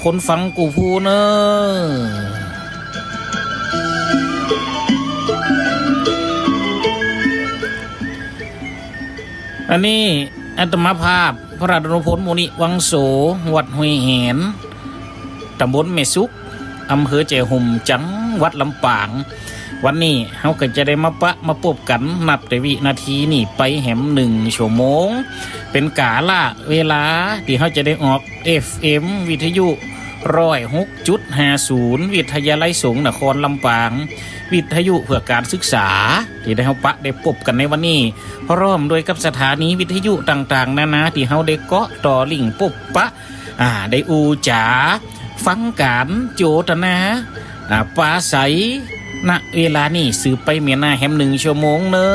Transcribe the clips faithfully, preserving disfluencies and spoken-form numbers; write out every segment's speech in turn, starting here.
คนฟังกู้ผู้เน่อ อันนี้อาตมาภาพ พระราชดำรงพล มุนิวังโส วัดห้วยแหน ตำบลแม่สุก อำเภอแจ้ห่ม จังหวัดลำปาง วันนี้เฮาก็จะได้มาปะมาปบกั๋น นับแต่วินาทีนี้ไปแหมหนึ่งชั่วโมง เป๋นกาละเวลาตี้เฮาจะได้ออก เอฟเอ็ม วิทยุ ร้อยหกจุดห้าศูนย์ วิทยาลัยสงฆ์นครลำปาง วิทยุเพื่อการศึกษา ตี้ได้เฮาปะได้ปบกั๋นในวันนี้ พร้อมด้วยกับสถานีวิทยุต่างๆ นานา ตี้เฮาได้เกาะต่อลิงก์ปบปะ อ่า ได้อู้จ๋า ฟังก๋านโจตนา อ่า ปราศรัย ณ เวลานี้สืบไปเมียหน้าแหมหนึ่งชั่วโมงเน่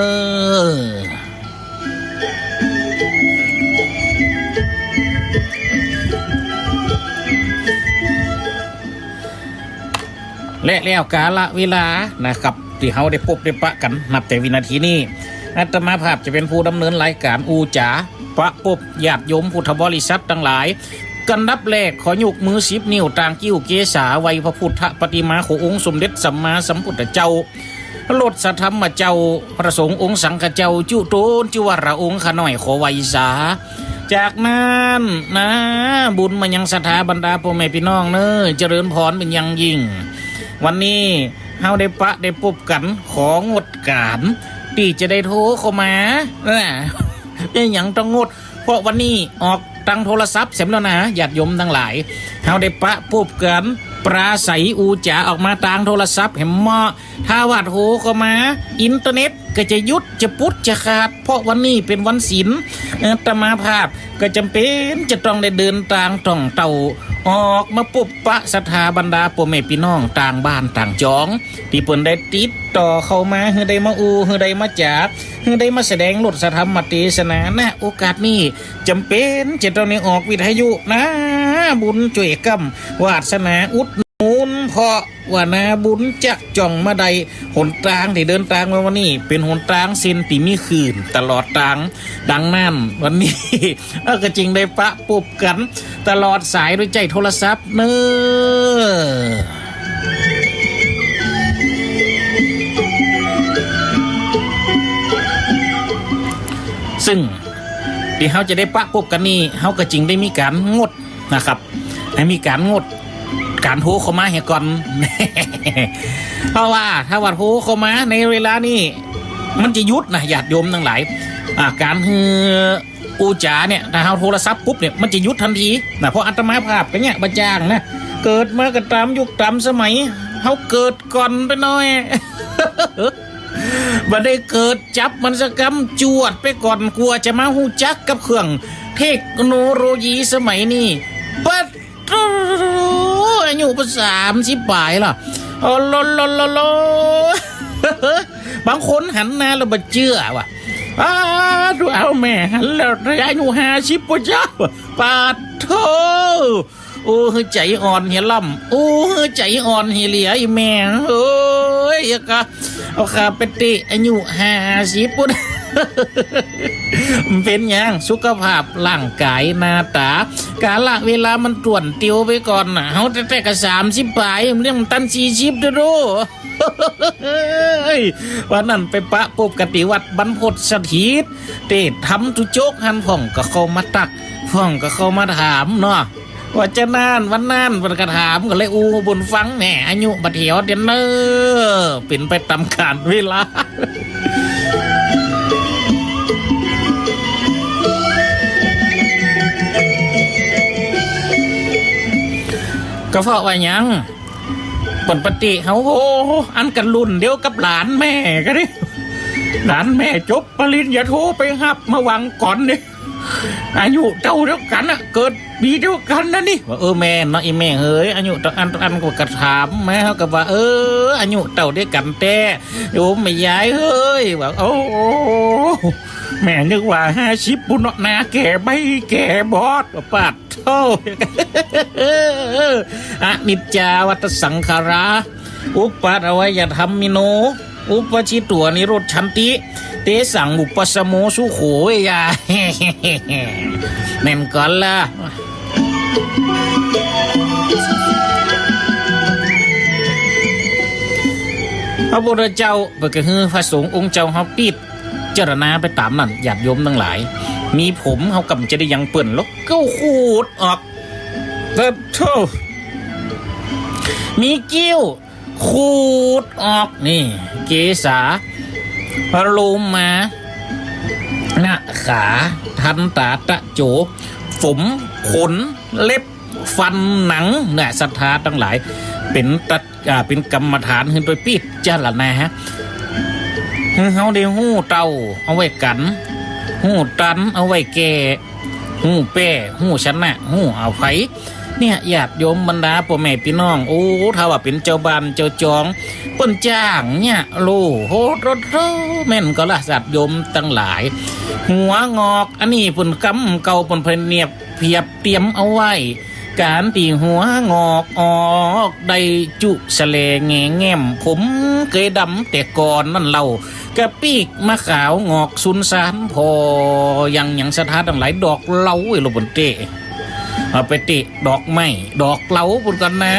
อ และแล้วกาละเวลานะครับ ตี้เฮาได้ปบได้ปะกั๋น นับแต่วินาทีนี้ อาตมาภาพจะเป๋นผู้ดำเนินรายก๋าน อู้จ๋า ปะปบญาติโยมพุทธบริษัทตังหลาย อันดับแรกขอยกมือสิบนิ้ว ตางกิ้วเกศา ไหว้พระพุทธปฏิมาขององค์สมเด็จสัมมาสัมพุทธเจ้า รถสะธรรมเจ้า พระสงฆ์องค์สังฆเจ้า จุโตนจุวรองค์ ข้าน้อยขอไหว้สา จากนั้นนะ บุญมายังศรัทธาบรรดาป้อแม่ปี้น้องเน่อ เจริญพรเป๋นอย่างยิ่ง วันนี้เฮาได้ปะได้ปบกั๋น ของดก๋านตี้จะได้โทรเข้ามา เออ เป๋นหยังต้องงด เพราะวันนี้ออกตางโทรศัพท์แหมแล้วนะ ญาติโยมตังหลาย เฮาได้ปะปบกั๋น ปราศรัยอู้จ๋าออกมาตางโทรศัพท์แหมเนาะ ถ้าว่าโทรเข้ามา อินเทอร์เน็ตก็จะหยุด จะปุด จะขาด เพราะวันนี้เป๋นวันศีล อาตมาภาพก็จ๋ำเป๋นจะต้องได้เดินตางต่องเต้า ออกมาปบปะศรัทธาบรรดาป้อแม่ปี้น้องต่างบ้านต่างจอง ตี้เปิ้นได้ติดต่อเข้ามา หื้อได้มาอู้ หื้อได้มาจ๋า หื้อได้มาแสดงรถสะธรรมเตสนา ณ โอกาสนี้ จ๋ำเป๋นจะต้องได้ออกวิทยุนะ บุญจ้วยกำ วาสนาอุดหนุน เพราะว่านาบุญจักจ่องมาได้ หนตางตี้เดินตางมาวันนี้ เป๋นหนตางเส้นตี้มีคลื่นตลอดตาง ดังนั้นวันนี้ เฮาก็จึงได้ปะปบกั๋นตลอดสายด้วยใจ๊โทรศัพท์เน่อ ซึ่งตี้เฮาจะได้ปะปบกั๋นนี้ เฮาก็จึงได้มีก๋านงดนะครับ หื้อมีก๋านงดก๋านโทรเข้ามาเหียก่อน เพราะว่าถ้าว่าโทรเข้ามาในเวลานี้ มันจะหยุดนะ ญาติโยมตังหลาย อ่า ก๋านหื้อ อู้จ๋าเนี่ย ถ้าเฮาโทรศัพท์ปุ๊บเนี่ย มันจะหยุดตันทีนะ เพราะอาตมาภาพก็เนี่ยบ่จ้างนะ เกิดมาก็ต๋ามยุคต๋ามสมัย เฮาเกิดก่อนไปหน่อย บ่ได้เกิดจับมันสักกำ จวดไปก่อน กว่าจะมาฮู้จักกับเครื่องเทคโนโลยีสมัยนี้ ปัดโธ่ อายุบ่สามสิบป๋ายละ โอ้โลโลโลโล บางคนหันหน้าแล้วบ่เจื้อว่ะ อ้า ดูเอาแม่หันแล้ว อายุห้าสิบบ่เจ้า ปัดโธ่ โอ้ หื้อใจ๋อ่อนเหียล่ำ โอ้ หื้อใจ๋อ่อนเหียเหลือ อีแม่เอ้ย ยะกะ เอาข้าไปเตะอายุห้าสิบปุ้น มันเป๋นหยัง สุขภาพร่างก๋ายหน้าต๋า กาละเวลามันต้วนเตียวไปก่อนน่ะ เฮาแต่ แต่ก็สามสิบป๋าย มันยังตันสี่สิบเด้อโด วันนั้นไปปะปบกั๋นตี้วัดบรรพตสถิต เตศน์ธรรมจุโจ๊กหั้น พ่องก็เข้ามาตั๊ก พ่องก็เข้ามาถามเนาะ ว่าจะนั้นวันนั้นเปิ้นก็ถาม ก็เลยอู้เปิ้นฟังแหน่ อายุบ่เถียวเตียนเน่อ เป๋นไปต๋ามกาลเวลา ก็เพราะว่าหยัง เปิ้นปะติเฮา โอ้ อันก็รุ่นเดียวกับหลานแม่ก็ดิ หลานแม่จบปริญญาโทไปฮับมาหว่างก่อนนี่ อายุเต้าเดียวกั๋นน่ะ เกิดปี๋เดียวกั๋นนะนี่ ว่า เออ แม่นเนาะ อีแม่เฮย อายุเต้าอั้น เต้าอั้น ก็กะถามมา เฮาก็ว่า เออ อายุเต้าเดียวกั๋นแต๊ โยมแม่ยายเฮย ว่า โอ้ แม่นึกว่าห้าสิบปุ้นเนาะ หน้าแก่ใบ้แก่บอด ว่า ปัดโธ่ อนิจจาวัฏฏสังขารา อุปปาทวายธัมมิโน อุปปาทิตวานิโรธันติ เตสัง อุปปาสโม สุโข เวยา แม่นก่อนละ พระพุทธเจ้าเปิ้นก็หื้อพระสงฆ์องค์เจ้าเฮาพิจารณาไปต๋ามนั้น ญาติโยมตังหลาย มีผมเฮาก่ำจะได้หยังเปิ้นหรอก ก็ขูดออก เออ โธ่ มีคิ้ว ขูดออก นี่ เกสา โลมา หน้า ขา ทันตา ตะโจ ผม ขน เล็บ ฟัน หนัง เนี่ย ศรัทธาตังหลาย เป๋นตัด อ่า เป๋นกรรมฐานหื้อไปพิจารณา หื้อเฮาได้ฮู้เต้าเอาไว้กั๋น ฮู้ตันเอาไว้แก้ ฮู้แป้ ฮู้ชนะ ฮู้อภัย เนี่ย ญาติโยมบรรดาป้อแม่ปี้น้อง โอ้ ถ้าว่าเป๋นเจ้าบ้านเจ้าจอง เปิ้นจ้างเนี่ย โล โห โธ่ โธ่ แม่นก่อละ ญาติโยมตังหลาย หัวงอก อันนี้เปิ้นกำเก่า เปิ้นพะเนียดเปียบเตียมเอาไว้ ก๋านตี้หัวงอกออก ได้จุแสลแง่แง่ม ผมเกยดำแต่ก่อนนั้นเล่า กะปีกมาขาวงอกสุนสานผ่อ อย่าง อย่างศรัทธาตังหลาย ดอกเหล้า ไอ้โล เปิ้นเตะ เอาไปเตะดอกไม้ ดอกเหล้าปู้นก่อนนะ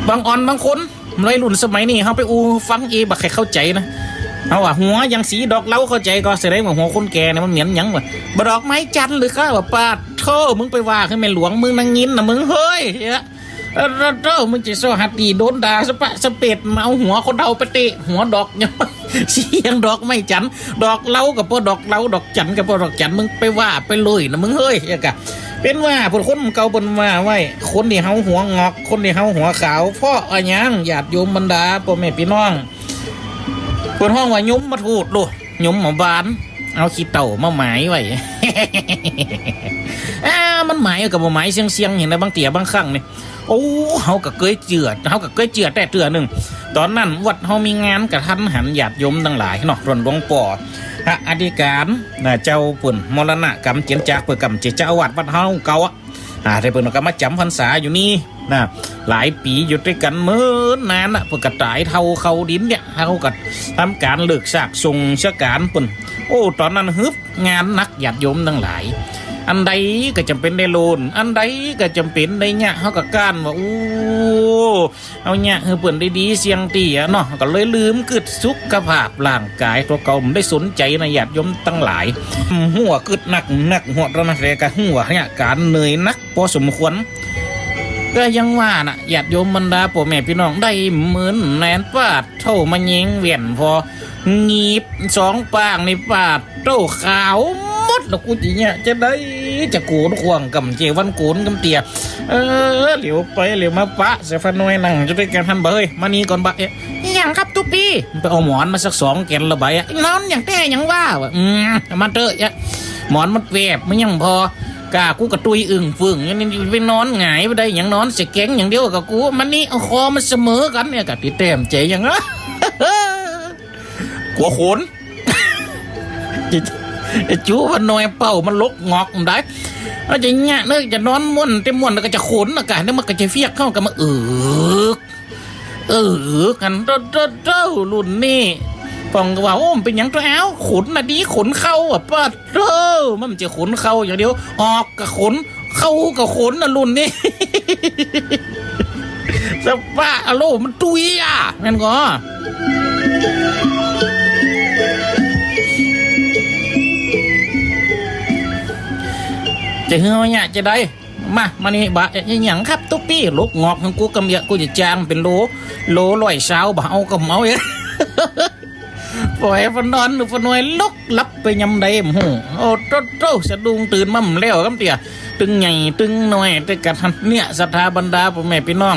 บางอ่อนบางคน วัยรุ่นสมัยนี้ เฮาไปอู้ฟังเอ บ่ใค่เข้าใจ๋นะ เฮาว่าหัวอย่างสีดอกเหล้า เข้าใจ๋ก่อ แสดงว่าหัวคนแก่เนี่ยมันเหมือนหยังวะ บ่ดอกไม้จันทร์หรือคะ ว่าปาดโธ่ มึงไปว่าคือแม่หลวง มึงนางงิ้นนะมึง เฮ้ย เอ้อ เออ โธ่ มึงจะเซาะหาตี้โดนด่าสะปะสะเปด มาเอาหัวคนเฒ่าไปเตะหัวดอก สีอย่างดอกไม้จันทร์ ดอกเหล้าก็บ่ดอกเหล้า ดอกจันทร์ก็บ่ดอกจันทร์ มึงไปว่าไปเลยนะมึงเฮ้ย เอ้ยกะ เป๋นว่าเปิ้นคนเก่าเปิ้นว่าไว้ คนตี้เฮาหัวงอก คนตี้เฮาหัวขาว เพราะอะหยัง ญาติโยมบรรดาป้อแม่ปี้น้อง เปิ้นฮ้องว่ายมทูตโล ยมบาล เอาขี้เถ้ามาหมายไว้ อ่า มันหมายก็บ่หมายเสี้ยงๆ หันนะ บางเตื้อบางครั้งนี่ โอ้ เฮาก็เกยเจื้อ เฮาก็เกยเจื้อแต๊เตื้อนึ่ง ต๋อนนั้นวัดเฮามีงานกะทันหัน ญาติโยมตังหลายเนาะ ต้นหลวงป้อ พระอธิก๋าน นะ เจ้าเปิ้นมรณะกรรมเจียนจากไป เปิ้นก่ำเจ้าอาวาสวัดเฮาเก่าอะ อ่า แต่เปิ้นก็มาจ๋ำพรรษาอยู่นี่นะ หลายปี๋อยู่ตวยกั๋นเมินนานนะ เปิ้นก็ต๋ายเฒ่าเข้าดินเนี่ย เฮาก็ทำก๋านเลิกซากส่งซะก๋านเปิ้น โอ้ ต๋อนนั้นฮึบงานหนัก ญาติโยมตังหลาย อันใดก็จ๋ำเป๋นได้โลน อันใดก็จ๋ำเป๋นได้เยียะ เฮาก็ก้านว่า โอ้ เอาเยียะหื้อเปิ้นได้ดีเสี้ยงตี้อะเนาะ ก็เลยลืมกึ๊ดสุขภาพร่างก๋ายตั๋วเก่า บ่ได้สนใจ๋นะ ญาติโยมตังหลาย หัวกึ๊ดนัก นักหัวตระหนักแล ก็หัวเนี่ยก๋านเหนื่อยหนักปอสมควร ก็ยังว่าน่ะ ญาติโยมบรรดาป้อแม่ปี้น้อง ได้เมินแนน ปาดโธ่ มาแยงแว่นผ่อ หงีบสองป้างนี่ ปาดโธ่ ขาวหมด แล้วกูจะเยียะจะใด จะโก๋นข่วงก่ำเจวันโก๋นก่ำเตื้อ เออ เหลียวไปเหลียวมาปะใส่ป้าน้อยนั่งอยู่ตวยกั๋น หันบ่า เฮ้ย มานี่ก่อนบ่า เอ๊ะ อะหยังครับตุ๊ปี้ ไปเอาหมอนมาสักสองแก่นละใบอะ นอนอย่างแต๊อย่างว่า ว่า อืม เอามาเต๊อะ หมอนมันแปบ มันยังผ่อ ก้ากูก็ตุ้ยอึ่งฟึ่ง นี่ไปนอนหงายบ่ได้หยัง นอนใส่แก๋งอย่างเดียวกับกู มานี่ เอาคอมันเสมอกั๋นเนี่ย กะตี้แต้มใจ๋หยังอะ กั๋วขน จะ จะจู้ป้าน้อยเป้ามันหลกงอกมันได้ เอาจะเยียะเนอะ จะนอนม่วนเต๊ม่วนแล้วก็จะขนอากาศเนี่ย มันก็จะเฟียกเข้ากับมาเอิก เอิกกั๋น โธ่ โธ่ โธ่ รุ่นนี้ ป้องก็ว่า โอ้ มันเป๋นหยังตั๋ว อ้าว ขนน่ะดี ขนเข้าอะ ปาดโธ่ มันบ่ใจ้ขนเข้าอย่างเดียว ออกก็ขน เข้าก็ขนน่ะ รุ่นนี้ สะปะอะโล มันตุ้ยอะ แม่นก่อ จะหื้อเยียะจะใด มา มานี่บ่า เอ๊ะ อะหยังครับตุ๊ปี้ หลกงอกของกูก่ำเยียะ กูจะจ้างเป๋นโล โลร้อยซาวบ่า เอาก็เอาเอ๊ะ ป้อยป้าน้อย ป้าน้อยหลกหลับไปยามใดบ่ฮู้ โอ้โธ่ โธ่ สะดุ้งตื่นมาบ่แล้วก่ำเตื้อ ตึงใหญ่ตึงน้อยตวยกั๋น เนี่ย ศรัทธาบรรดาป้อแม่ปี้น้อง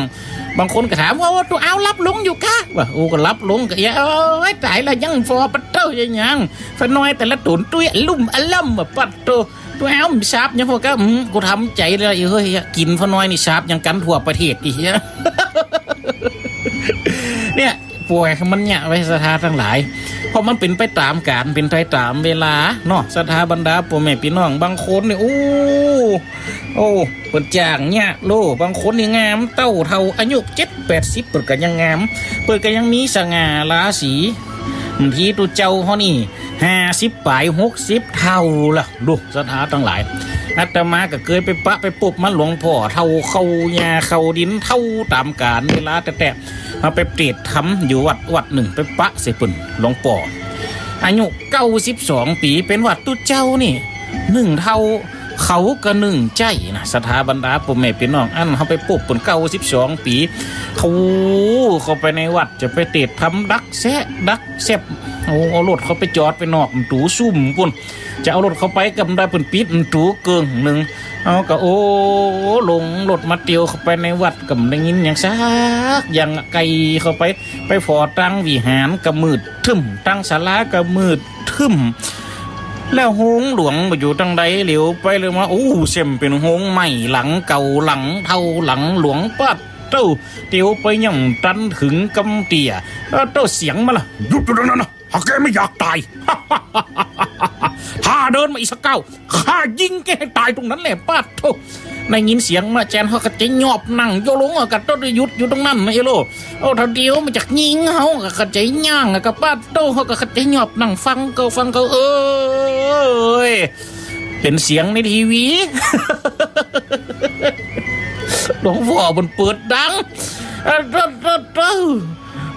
บางคนก็ถามว่า โอ้ ตั๋วอ้าวหลับลงอยู่กา ว่า โอ้ ก็หลับลงกา เอ๊ะ โอ๊ย ต๋ายละ ยังผ่อปะโธ่ ยัง ยัง ป้าน้อยแต่ละตั๋นตุ้ยอะลุ่มอะล่ำอะ ปะโธ่ ตั๋วอ้าวมันสาบยังผ่อก็ อืม กูทำใจ๋แล้ว เฮ้ย กิ๋นป้าน้อยนี่สาบยังกั๋นทั่วประเทศ ไอ้เฮีย เนี่ย ป้อยมันเยียะไว้ ศรัทธาตังหลาย เพราะมันเป๋นไปต๋ามก๋าล เป๋นไปต๋ามเวลาเนาะ ศรัทธาบรรดาป้อแม่ปี้น้อง บางคนนี่ โอ้ โอ้ เปิ้นจ้างเยียะโล บางคนนี่งามเต้าเฒ่า อายุเจ็ดแปดสิบ เปิ้นก็ยังงาม เปิ้นก็ยังมีสง่าราศี ตี้ตุ๊เจ้าเฮานี่ ห้าสิบป๋าย หกสิบเท่าละ ดู ศรัทธาตังหลาย อาตมาก็เกยไปปะไปปบมา หลวงป้อเฒ่าเข้าหญ้าเข้าดิน เฒ่าต๋ามกาลเวลาแต๊ๆ มาไปเตสน์ธรรมอยู่วัดวัดนึ่ง ไปปะใส่เปิ้น หลวงป้อ อายุเก้าสิบสองปี๋ เป๋นหวัดตุ๊เจ้านี่ นึ่งเฒ่า เขาก็นึ่งใจ๊นะ ศรัทธาบรรดาป้อแม่ปี้น้อง อันเฮาไปปบเปิ้น เก้าสิบสองปี๋ โอ้ เข้าไปในวัดจะไปเตสน์ธรรม ดักแซะดักแซบ โอ้ เอารถเข้าไปจอดไปนอกประตู๋ซุมปุ้น จะเอารถเข้าไปก็บ่ได้ เปิ้นปิดประตู๋เกิ่งนึ่ง เฮาก็ โอ้ ลงรถมาเตียวเข้าไปในวัด ก็บ่ได้ยินหยังสักอย่าง ไก๋เข้าไป ไปผ่อตังวิหารก็มืดตึ๊ม ตังศาลาก็มืดตึ๊ม แล้วโฮงหลวงบ่อยู่ตังใด เหลียวไปเหลียวมา โอ้ เส้นเป๋นโฮงไม้หลังเก่าหลังเฒ่าหลังหลวง ปาดโต้ เตียวไปยังตันเถิงกำเตี้ย เออ โต้ เสียงมาละ หยุดอยู่ตรงนั้นนะ หากแกไม่อยากตาย ถ้าเดินมาอีกสักก้าว ข้ายิงแกให้ตายตรงนั้นแหละ ปาดโต้ ได้ยินเสียงมาแจน เฮาก็ใจ๋หยอบนั่ง โยลง เฮาก็โต้ หยุดอยู่ตรงนั้นนะ เอโล โอ้ ถ้าเดี๋ยวมันจะยิงเฮา ก็ใจ๋ย่าง ก็ปาดโต้ เฮาก็ใจ๋หยอบนั่งฟังเขาฟังเขา เอ้ย เป๋นเสียงในทีวี หลวงป้อเปิ้นเปิดดัง เออ โต้ โต้ โต้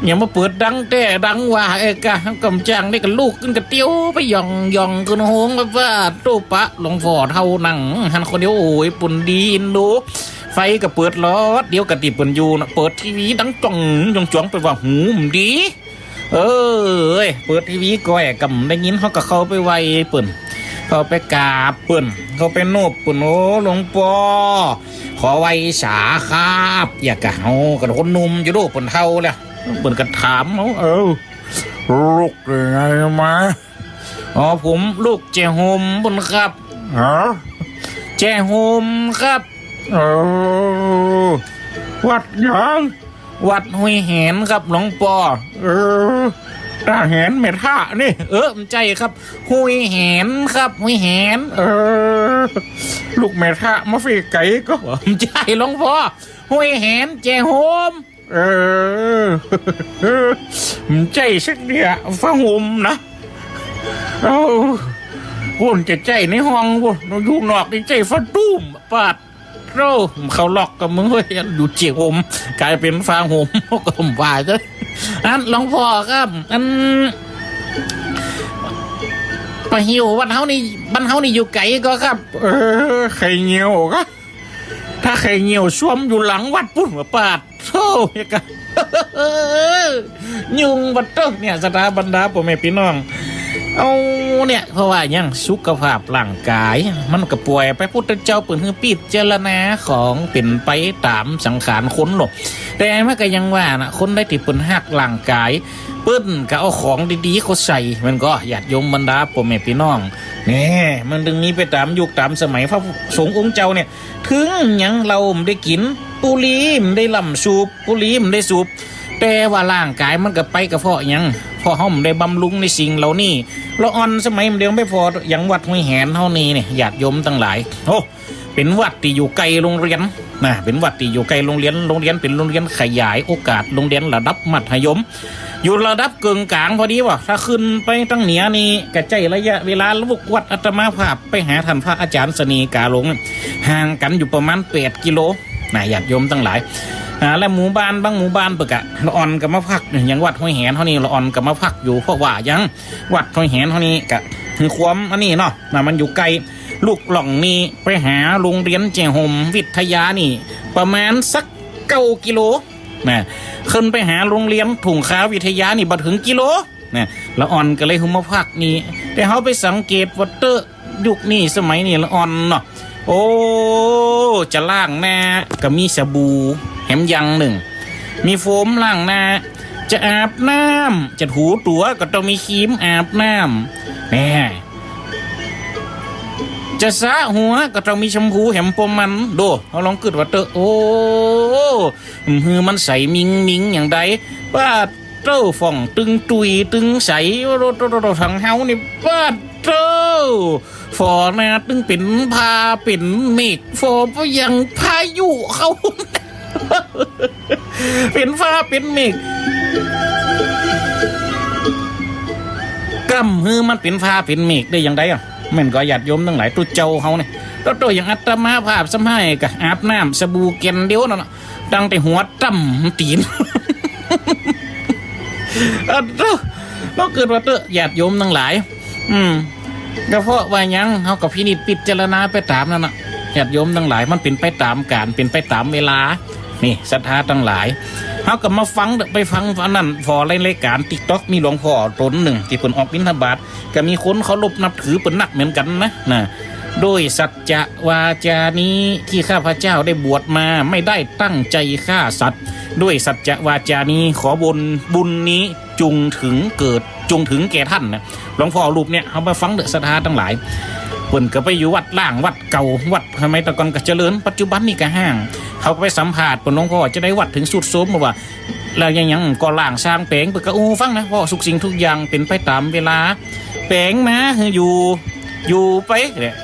ยังมาเปิดดังแต๊ดังว่า เอ้ย กะกำจังนี่ก็ลุกขึ้นก็เตียวไปหย่องหย่องขึ้นโฮง แบบว่าโต้ ปะหลวงป้อเฒ่านั่งหั้นคนเดียว โอ้ย ปุ้นดีอินดู ไฟก็เปิดหลอดเดียวกับตี้เปิ้นอยู่นะ เปิดทีวีดังจ้องจ้องจ้อง เปิ้นว่าหูบ่ดี เอ้ย เปิดทีวีก้อยก็บ่ได้ยิน เฮาก็เข้าไปไหว้เปิ้น เข้าไปกราบเปิ้น เข้าไปนบเปิ้น โอ้ หลวงป้อ ขอไหว้สาครับ อย่างกะเฮาก็คนหนุ่มอยู่ดู เปิ้นเฒ่าแล้ว เปิ้นก็ถามเฮา เอ้า ลุกไปไหนมา อ๋อ ผมลุกแจ้ห่มปุ้นครับ ฮะ แจ้ห่มครับ เออ วัดหยัง วัดห้วยแหนครับหลวงป้อ เออ ตาแหนแม่ทะนี่ เออ บ่ใจ้ครับ ห้วยแหนครับ ห้วยแหน เออ ลูกแม่ทะมาเฟ้ไก๋ก็ บ่ใจ้หลวงป้อ ห้วยแหนแจ้ห่ม เออ บ่ใจ้สักเตื้อ ผ้าห่มนะ เอ้า ปุ้นจะใจ้ในห้องปุ้น อยู่นอกนี่ใจ้ผ้าตุ้ม ปาดโต้ เข้าล็อกกับมึงเว้ย อยู่แจ้ห่ม ก๋ายเป๋นผ้าห่ม ก็บ่ว่าเต๊อะ อันหลวงป้อครับ อัน ป้าหิ้ววัดเฮานี่ บ้านเฮานี่อยู่ไก๋ก็ครับ เออ ไข่เหี่ยวก็ ถ้าไข่เหี่ยวส้วมอยู่หลังวัดปุ้น ว่าปาดโต้ เนี่ยกะ ยุงปาดโต้ เนี่ย ศรัทธาบรรดาป้อแม่ปี้น้อง เอา เนี่ย เพราะว่าหยัง สุขภาพร่างก๋าย มันก็ป่วย พระพุทธเจ้าเปิ้นหื้อพิจารณาของเป๋นไปต๋ามสังขารคนเนาะ แต่มันก็ยังว่านะ คนใดตี้เปิ้นฮักร่างก๋าย เปิ้นก็เอาของดีๆ เข้าใส่ มันก็ ญาติโยมบรรดาป้อแม่ปี้น้อง แน่ มันตึงมีไปต๋ามยุคต๋ามสมัย พระสงฆ์องค์เจ้าเนี่ย เถิงหยังเหล้าบ่ได้กิ๋น บุหรี่บ่ได้ล่ำสูบ บุหรี่บ่ได้สูบ แต่ว่าร่างก๋ายมันก็ไปก็เพราะหยัง เพราะเฮาบ่ได้บำรุงในสิ่งเหล่านี้ ละอ่อนสมัยบ่าเดี่ยวไปผ่อหยังวัดห้วยแหนเฮานี่เนี่ย ญาติโยมตังหลาย โอ้ เป๋นวัดตี้อยู่ใก้โฮงเฮียนนะ เป๋นวัดตี้อยู่ใก้โฮงเฮียน โฮงเฮียนเป๋นโฮงเฮียนขยายโอกาส โฮงเฮียนระดับมัธยม อยู่ระดับเกิ่งก๋างพอดีว่า ถ้าขึ้นไปตังเหนือนี่ ก็ใจ๊ระยะเวลาลูกวัดอาตมาภาพไปหาต้านพระอาจ๋ารย์เสน่ห์กาหลง ห่างกั๋นอยู่ประมาณแปดกิโลนะ ญาติโยมตังหลาย อ่า และหมู่บ้านบางหมู่บ้านเปิ้นก็ละอ่อนก็มาพัก อย่างวัดห้วยแหนเฮานี่ละอ่อนก็มาพักอยู่ เพราะว่าหยัง วัดห้วยแหนเฮานี่ก็หื้อความอันนี้เนาะนะ มันอยู่ใก้ ลูกล่องนี่ไปหาโฮงเฮียนแจ้ห่มวิทยานี่ ประมาณสักเก้ากิโลนะ ขึ้นไปหาโฮงเฮียนทุ่งคาวิทยานี่บ่เถิงกิโลนะ ละอ่อนก็เลยหื้อมาพักนี่ แต่เฮาไปสังเกตว่าเต๊อะ ยุคนี้สมัยนี้ละอ่อนเนาะ โอ้ จะล้างหน้าก็มีสบู่แหมอย่างนึ่ง มีโฟมล้างหน้า จะอาบน้ำ จะถูตั๋วก็ต้องมีครีมอาบน้ำ แน่ จะสระหัวก็ต้องมีแชมพูแหมปอมัน โด เฮาลองกึ๊ดว่าเต๊อะ โอ้ หื้อมันใสมิงมิงอย่างใด ปาดโต้ ฝ่องตึงตุ้ยตึงใส โอ้โห โต้ โต้ โต้ ทางเฮานี่ ปาดโต้ ฝ่อหน้าตึงเป๋นฟ้าเป๋นเมฆ ฝ่อไปยังพายุเข้า เป๋นฟ้าเป๋นเมฆ กำหื้อมันเป๋นฟ้าเป๋นเมฆได้จาใดอะ แม่นก่อญาติโยมตังหลาย ตุ๊เจ้าเฮาเนี่ย โตๆ อย่างอาตมาภาพซ้ำไห้กะอาบน้ำสบู่แก่นเดียวนั่นน่ะ ตั้งแต่หัวต้ำตี๋น อะโธ่ ลองกึ๊ดว่าเต๊อะ ญาติโยมตังหลาย อืม ก็เพราะว่าหยัง เฮาก็พินิจพิจารณาไปต๋ามนั่นน่ะ ญาติโยมตังหลาย มันเป๋นไปต๋ามกาล เป๋นไปต๋ามเวลา นี่ ศรัทธาตังหลาย เฮาก็มาฟังเต๊อะ ไปฟังอันนั้น ผ่อในรายก๋านติ๊กต็อก มีหลวงพ่อต๋นนึ่ง ตี้เปิ้นออกบิณฑบาต ก็มีคนเคารพนับถือเปิ้นนักเหมือนกั๋นนะ นะ ด้วยสัจจะวาจานี้ที่ข้าพเจ้าได้บวชมา ไม่ได้ตั้งใจฆ่าสัตว์ ด้วยสัจจะวาจานี้ขอบุญ บุญนี้จงถึงเกิด จงถึงแก่ท่านนะ หลวงพ่อรูปเนี่ย เฮามาฟังเต๊อะศรัทธาตังหลาย เปิ้นก็ไปอยู่วัดร้างวัดเก่า วัดสมัยตะก่อนก็เจริญ ปัจจุบันนี่ก็ฮ้าง เฮาก็ไปสัมภาษณ์เปิ้น หลวงพ่อจะได้วัดถึงทรุดโทรม เปิ้นว่า แล้วยัง ยังก่อร้างสร้างแป๋ง เปิ้นก็อู้ฟังนะ เพราะทุกสิ่งทุกอย่างเป๋นไปต๋ามเวลา แป๋งมาหื้ออยู่ อยู่ไปเนี่ย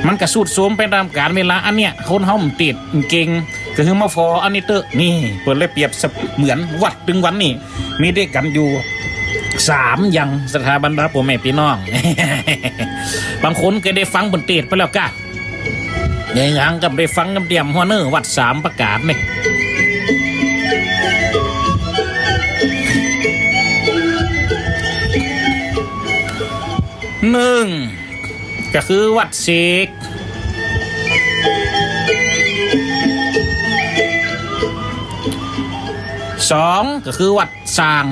มันก็ทรุดโทรมไปต๋ามกาลเวลา อันเนี้ย คนเฮามันติดมันเก่ง ก็คือมาผ่ออันนี้เต๊อะ นี่ เปิ้นเลยเปรียบเสมือนวัดตึงวันนี่ มีด้วยกั๋นอยู่สามอย่าง ศรัทธาบรรดาป้อแม่ปี้น้อง บางคนก็ได้ฟังเปิ้นเตสน์ไปแล้วก้า ยัง ยังก็ได้ฟังกำเดียมหัวเน่อ วัดสามประก๋านนี่ นึ่ง ก็คือวัดเสก สอง ก็คือวัด สร้าง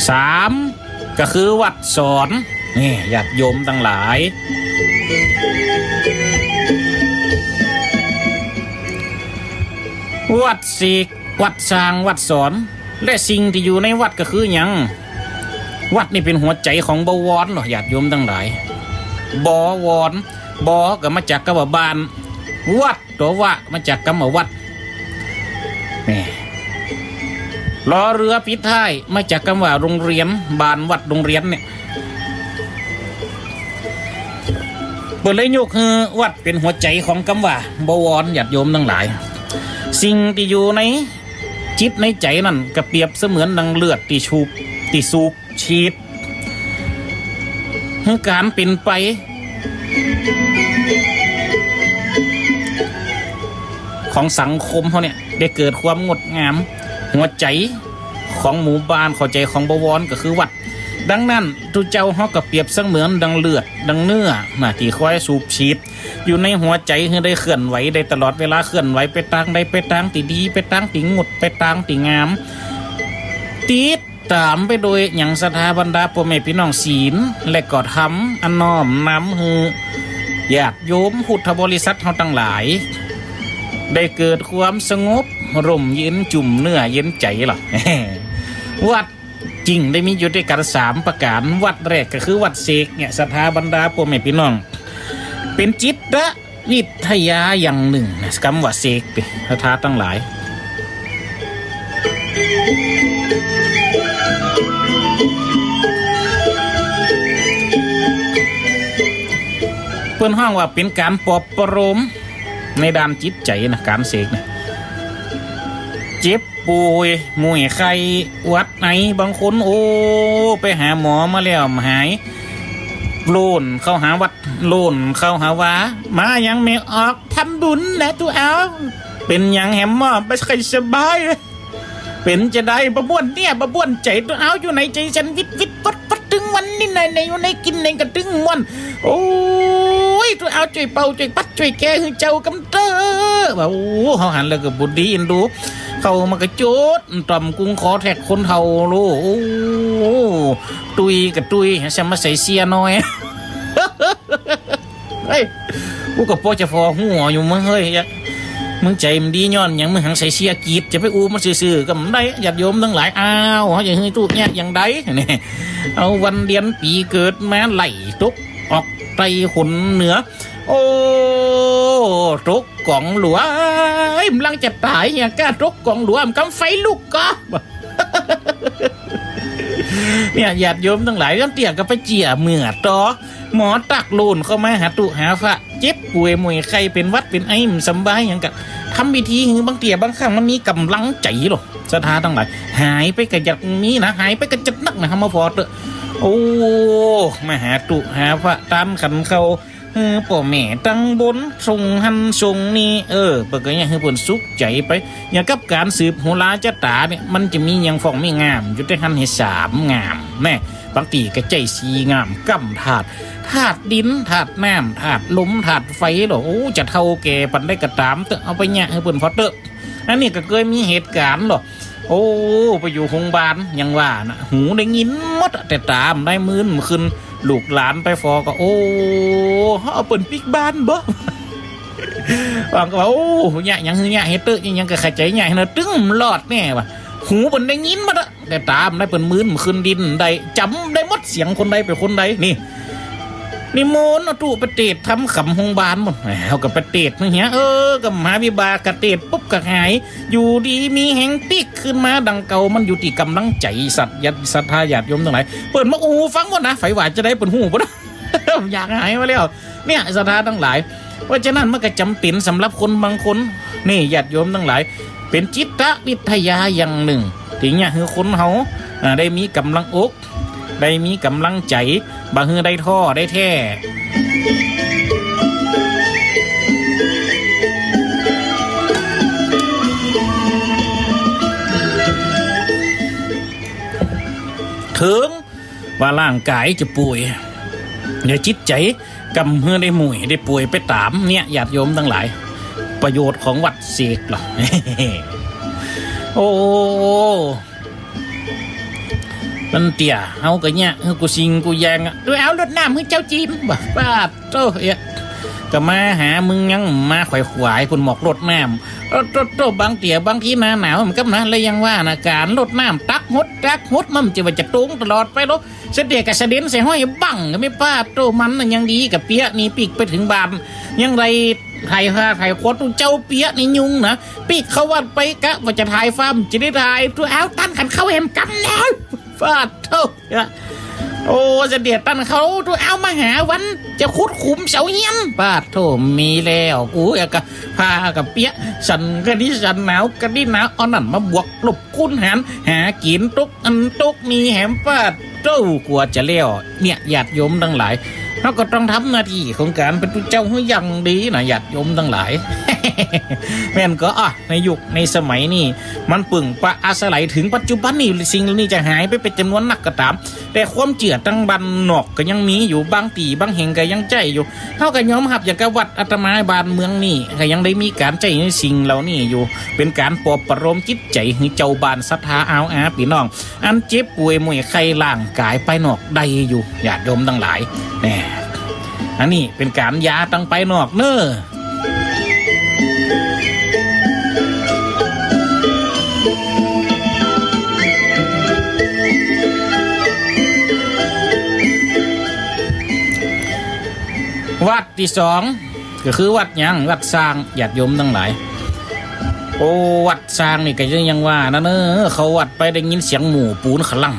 สาม ก็คือวัดสอน นี่ ญาติโยมตังหลาย วัดเสก วัดสร้าง วัดสอน และสิ่งตี้อยู่ในวัดก็คือหยัง วัดนี่เป๋นหัวใจ๋ของบวรเหรอ ญาติโยมตังหลาย บวร บ ก็มาจากกำว่าบ้าน วัด ตั๋ววะ มาจากกำว่าวัด นี่ รอเรือปิดท้าย มาจากกำว่าโรงเรียน บ้านวัดโรงเรียนเนี่ย เปิ้นเลยยกหื้อวัดเป๋นหัวใจ๋ของกำว่าบวร ญาติโยมตังหลาย สิ่งตี้อยู่ในจิตในใจ๋นั่นก็เปรียบเสมือนดังเลือดตี้สูบ ตี้สูบ ฉีด หื้อก๋านเป๋นไป ของสังคมเฮาเนี่ย ได้เกิดความงดงาม หัวใจ๋ของหมู่บ้าน หัวใจ๋ของบวรก็คือวัด ดังนั้นตุ๊เจ้าเฮาก็เปรียบเสมือนดังเลือด ดังเนื้อ นะ ตี้คอยสูบฉีด อยู่ในหัวใจ๋หื้อได้เคลื่อนไหวได้ตลอดเวลา เคลื่อนไหวไปตางใด ไปตางตี้ดี ไปตางตี้งด ไปตางตี้งาม ติดต๋ามไปโดยหยังศรัทธาบรรดาป้อแม่ปี้น้อง ศีล และก็ธรรม อันน้อมนำหื้อญาติโยมพุทธบริษัทเฮาตังหลาย ได้เกิดความสงบ ร่มเย็นจุ่มเนื้อเย็นใจ๋ล่ะ วัด จึงได้มีอยู่ด้วยกั๋นสามประก๋าน วัดแรกก็คือวัดเสกเนี่ย ศรัทธาบรรดาป้อแม่ปี้น้อง เป๋นจิตวิทยาอย่างนึ่งนะ กำว่าเสกติ ศรัทธาตังหลาย เปิ้นฮ้องว่าเป๋นก๋านปลอบประโลมในด้านจิตใจ๋นะ ก๋านเสกนะ เจ็บ ป่วย เมื่อยไข้ หวัดไอ บางคน โอ้ ไปหาหมอมาแล้วบ่หาย โล่นเข้าหาวัด โล่นเข้าหาวา มาหยังแม่ออก ทำบุญนะตุ๊เอา เป๋นหยังแหมหมอบ่ค่อยสบาย เป๋นจาใด บ่ม่วนเนื้อ บ่ม่วนใจ๋ ตุ๊เอา อยู่ในใจ๋สั่นวิดวิดวัดวัด ตึงวันนี้ไหนไหนอยู่ในกิ๋นไหนก็ตึงม่วน โอ้ย ตุ๊เอา จ้วยเป่า จ้วยปัด จ้วยแก้หื้อเจ้ากำเต๊อะ ว่า โอ้ เฮาหันแล้วก็บ่ดีเอ็นดู เข้ามากระโจดต่อมกุงขอแทกคนเฒ่าโล โอ้ ตุ้ยก็ตุ้ย แซมมาใส่เสื้อน้อย เฮ้ย กูก็ปอจะฟอหัวอยู่มึงเฮ้ย มึงใจ๋บ่ดีย้อนหยัง มึงหังใส่เสื้อกีด จะไปอู้มันซื่อๆ ก็บ่ได้ ญาติโยมตังหลาย อ้าว เฮาจะหื้อตุ๊เนี่ยอย่างใด นี่ เอาวันเดือนปี๋เกิดมาไล่ตก ออกใต้หนเหนือ โอ้ ตกก๋องหลัว เอ้ย กำลังจะต๋ายเนี่ย ก้าตกก๋องหลัว มันกำไฟลุกก่อ เนี่ย ญาติโยมตังหลาย ลางเตื้อก็ไปเจียเมื่อต่อ หมอตั๊กโล่นเข้ามาหาตุ๊หาฟะ เจ็บป่วยเมื่อยไข้ เป๋นหวัดเป๋นไอ บ่สำบายหยังก็ ทำพิธีหื้อ บางเตื้อบางครั้งมันมีก๋ำลังใจ๋หรอ ศรัทธาตังหลาย หายไปกะจัดมีนะ หายไปกะจัดนักนะ เฮามาผ่อเต๊อะ โอ้ มาหาตุ๊หาพระตานขันธ์เข่า เออ ป้อแม่ตังบน ส่งหั้นส่งนี่ เออ เปิ้นก็เยียะหื้อเปิ้นสุขใจ๋ไป อย่างกับก๋านสืบโหราจะต๋าเนี่ย มันจะมีหยังฟ้องมีง่าม อยู่แต่หั้นหื้อสามง่าม แน่ บางตี้ก็ใจ๊สี่ง่าม ก้ำธาตุ ธาตุดิน ธาตุน้ำ ธาตุลม ธาตุไฟลอ โอ้ จะเฒ่าแก่ปานใดก็ต๋ามเต๊อะ เอาไปเยียะหื้อเปิ้นผ่อเต๊อะ อันนี้ก็เกยมีเหตุก๋ารณ์ลอ โอ้ ไปอยู่โฮงบาล อย่างว่านะ หูได้ยินหมดอะ แต่ต๋าบ่ได้ มือบ่ขึ้น ลูกหลานไปผ่อก็ โอ้ เอาเปิ้นปิ๊กบานบ่ บางก็ว่า โอ้ เยียะหยังหื้อเยียะหื้อเต๊อะ เยียะหยังก็เข้าใจ๋เยียะหื้อเต๊อะ ตึงบ่รอดแน่ว่ะ หูเปิ้นได้ยินหมดอะ แต่ต๋าบ่ได้ เปิ้นมือบ่ขึ้น ดิ้นบ่ได้ จ๋ำได้หมดเสียงคนใดเป๋นคนใด นี่ นิมนต์เอาตุ๊ไปเตศน์ทำขำโฮงบาลหมด เฮาก็ไปเตศน์นะเหีย เออ ก็บ่มีวิบาก ก็เตศน์ปุ๊บก็หาย อยู่ดีมีแฮง ปิ๊กขึ้นมาดังเก่า มันอยู่ตี้ก๋ำลังใจ๋ ศรัทธาญาติโยมตังหลาย เปิ้นมาอู้ฟังหมดนะ ใผว่าจะใดเปิ้นฮู้หมด อยากหายมาแล้ว เนี่ย ศรัทธาตังหลาย เพราะฉะนั้นมันก็จ๋ำเป๋นสำหรับบางคน นี่ ญาติโยมตังหลาย เป๋นจิตวิทยาอย่างนึ่ง ตี้เยียะหื้อคนเฮา อ่า ได้มีก๋ำลังอก ได้มีก๋ำลังใจ๋ บ่หื้อได้ท้อได้แท้ เถิงว่าร่างก๋ายจะป่วย แต่จิตใจ๋ กำหื้อได้หมุ่ยได้ป่วยไปต๋าม เนี่ย ญาติโยมตังหลาย ประโยชน์ของวัตรเสกลอ โอ้ มันเตี้ย เฮาก็เยียะหื้อกู้สิ่งกู้อย่างอะ ดูเอา รดน้ำหื้อเจ้าจี๋ม บ่า ปาดโต้ เอ๊ะ ก็มาหามึงยังมาขวายๆ พุ้นหมอกรดน้ำ โอ้โต้ โต้ บางเตี้ย บางทีหน้าหนาวมันก็นะ แล้วยังว่านะ ก๋านรดน้ำตั๊กหด ตั๊กหด มันจะว่าจะตรงตลอดไปลอ เสด็จก็เสด็จใส่ห้อยบั้งก็ไม่ ปาดโต้ มันน่ะยังดีกะเปียะนี่ ปิ๊กไปเถิงบ้าน ยังได้ไถ่ฟ้าไถ่ฝน ตุ๊เจ้าเปียะนี่ยุ่งนะ ปิ๊กเข้าวัดไปกะว่าจะไถ่ฟ้า จะได้ไถ่ ตุ๊ เอาตันขันเข้าแหมกำแล้ว ปาดโต้ โอ้ เสด็จตันเข้า ตุ๊ เอามาหาวันจะขุดขุมเสาเฮียน ปาดโต้ มีแล้ว กูอยากกะผ้ากะเปียะ สั่นกะดีสั่น หนาวกะดีหนาว เอานั่นมาบวกลบ คูณหาร หากิ๋นตุ๊กอันตุ๊กนี่แหม ปาดโต้ กว่าจะแล้ว เนี่ย ญาติโยมตังหลาย เฮาก็ต้องทำหน้าตี้ของก๋านเป๋นตุ๊เจ้าหื้ออย่างดีนะ ญาติโยมตังหลาย แม่นก่อ อ่ะ ในยุคในสมัยนี่ มันปึ้งปะอาศัยเถิงปัจจุบันนี่ สิ่งเหล่านี้จะหายไปเป๋นจ๋ำนวนนักก็ต๋าม แต่ความเจื้อตังบ้านนอกก็ยังมีอยู่ บางตี้บางแห่งก็ยังใจ๊อยู่ เฮาก็ยอมฮับ อย่างกับวัดอาตมาบ้านเมืองนี่ ก็ยังได้มีก๋านใจ๊ในสิ่งเหล่านี้อยู่ เป๋นก๋านปลอบประโลมจิตใจ๋หื้อเจ้าบ้านศรัทธา อาวอาปี้น้อง อันเจ็บป่วยเมื่อยไข้ร่างก๋ายภายนอกได้อยู่ ญาติโยมตังหลาย แน่ อันนี้เป๋นก๋านยาตังภายนอกเน้อ วัดตี้สอง ก็คือวัดหยัง วัดซาง ญาติโยมตังหลาย โอ้ วัดซางนี่ก็ยังว่านะเน้อ เข้าวัดไปได้ยินเสียงหมู่ปูนขะลั่ง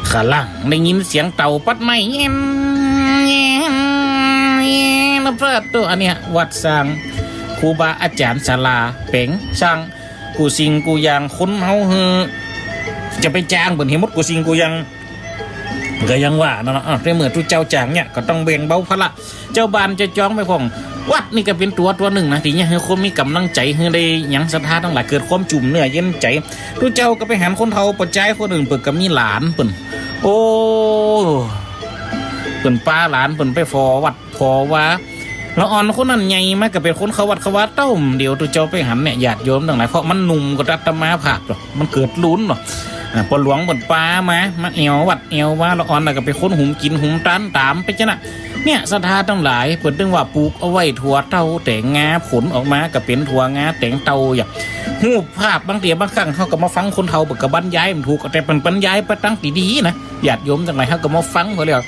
ขะลั่ง ได้ยินเสียงเต่าปัดไม้ แง่น แง่น แง่น นะ ปาดโต้ อันเนี้ย วัดซาง ครูบาอาจ๋ารย์ศาลาแป๋งซาง กู้สิ่งกู้อย่าง คนเฮาหื้อจะไปจ้างเปิ้นหื้อหมดกู้สิ่งกู้อย่าง ก็ยังว่านั่นเนาะ อ้าว ในเมื่อตุ๊เจ้าจ้างเนี่ย ก็ต้องแบ่งเบาภาระ เจ้าบ้านเจ้าจองไปพ่อง วัดนี่ก็เป๋นตั๋วตั๋วนึ่งนะ ตี้เยียะหื้อคนมีก๋ำลังใจ๋ หื้อได้หยังศรัทธาตังหลายเกิดความจุ่มเนื้อเย็นใจ๋ ตุ๊เจ้าก็ไปหันคนเฒ่าป้อจายคนอื่น เปิ้นก็มีหลานเปิ้น โอ้ เปิ้นปาหลานเปิ้นไปผ่อวัด ผ่อวา ละอ่อนคนนั้นใหญ่มาก็เป๋นคนเข้าวัดเข้าวาเต๊า เดี๋ยวตุ๊เจ้าไปหันเนี่ย ญาติโยมตังหลาย เพราะมันหนุ่มก็อาตมาภาพเนาะ มันเกิดลูนเนาะ อ่า ป้อหลวงเปิ้นปามา มาแอ่ววัดแอ่ววา ละอ่อนน่ะก็เป๋นคนหุมกิ๋นหุมตานต๋ามไปจ้ะนะ เนี่ย ศรัทธาตังหลาย เปิ้นตึงว่าปลูกเอาไว้ถั่วเต้าแต๋งงา ผลออกมาก็เป๋นถั่วงาแต๋งเต้า อย่าง ฮูปภาพบางเตื้อบางครั้ง เฮาก็มาฟังคนเฒ่าเปิ้นก็บรรยายบ่ถูก แต่เปิ้นบรรยายไปตางตี้ดีนะ ญาติโยมตังหลาย เฮาก็มาฟังเปิ้นแล้ว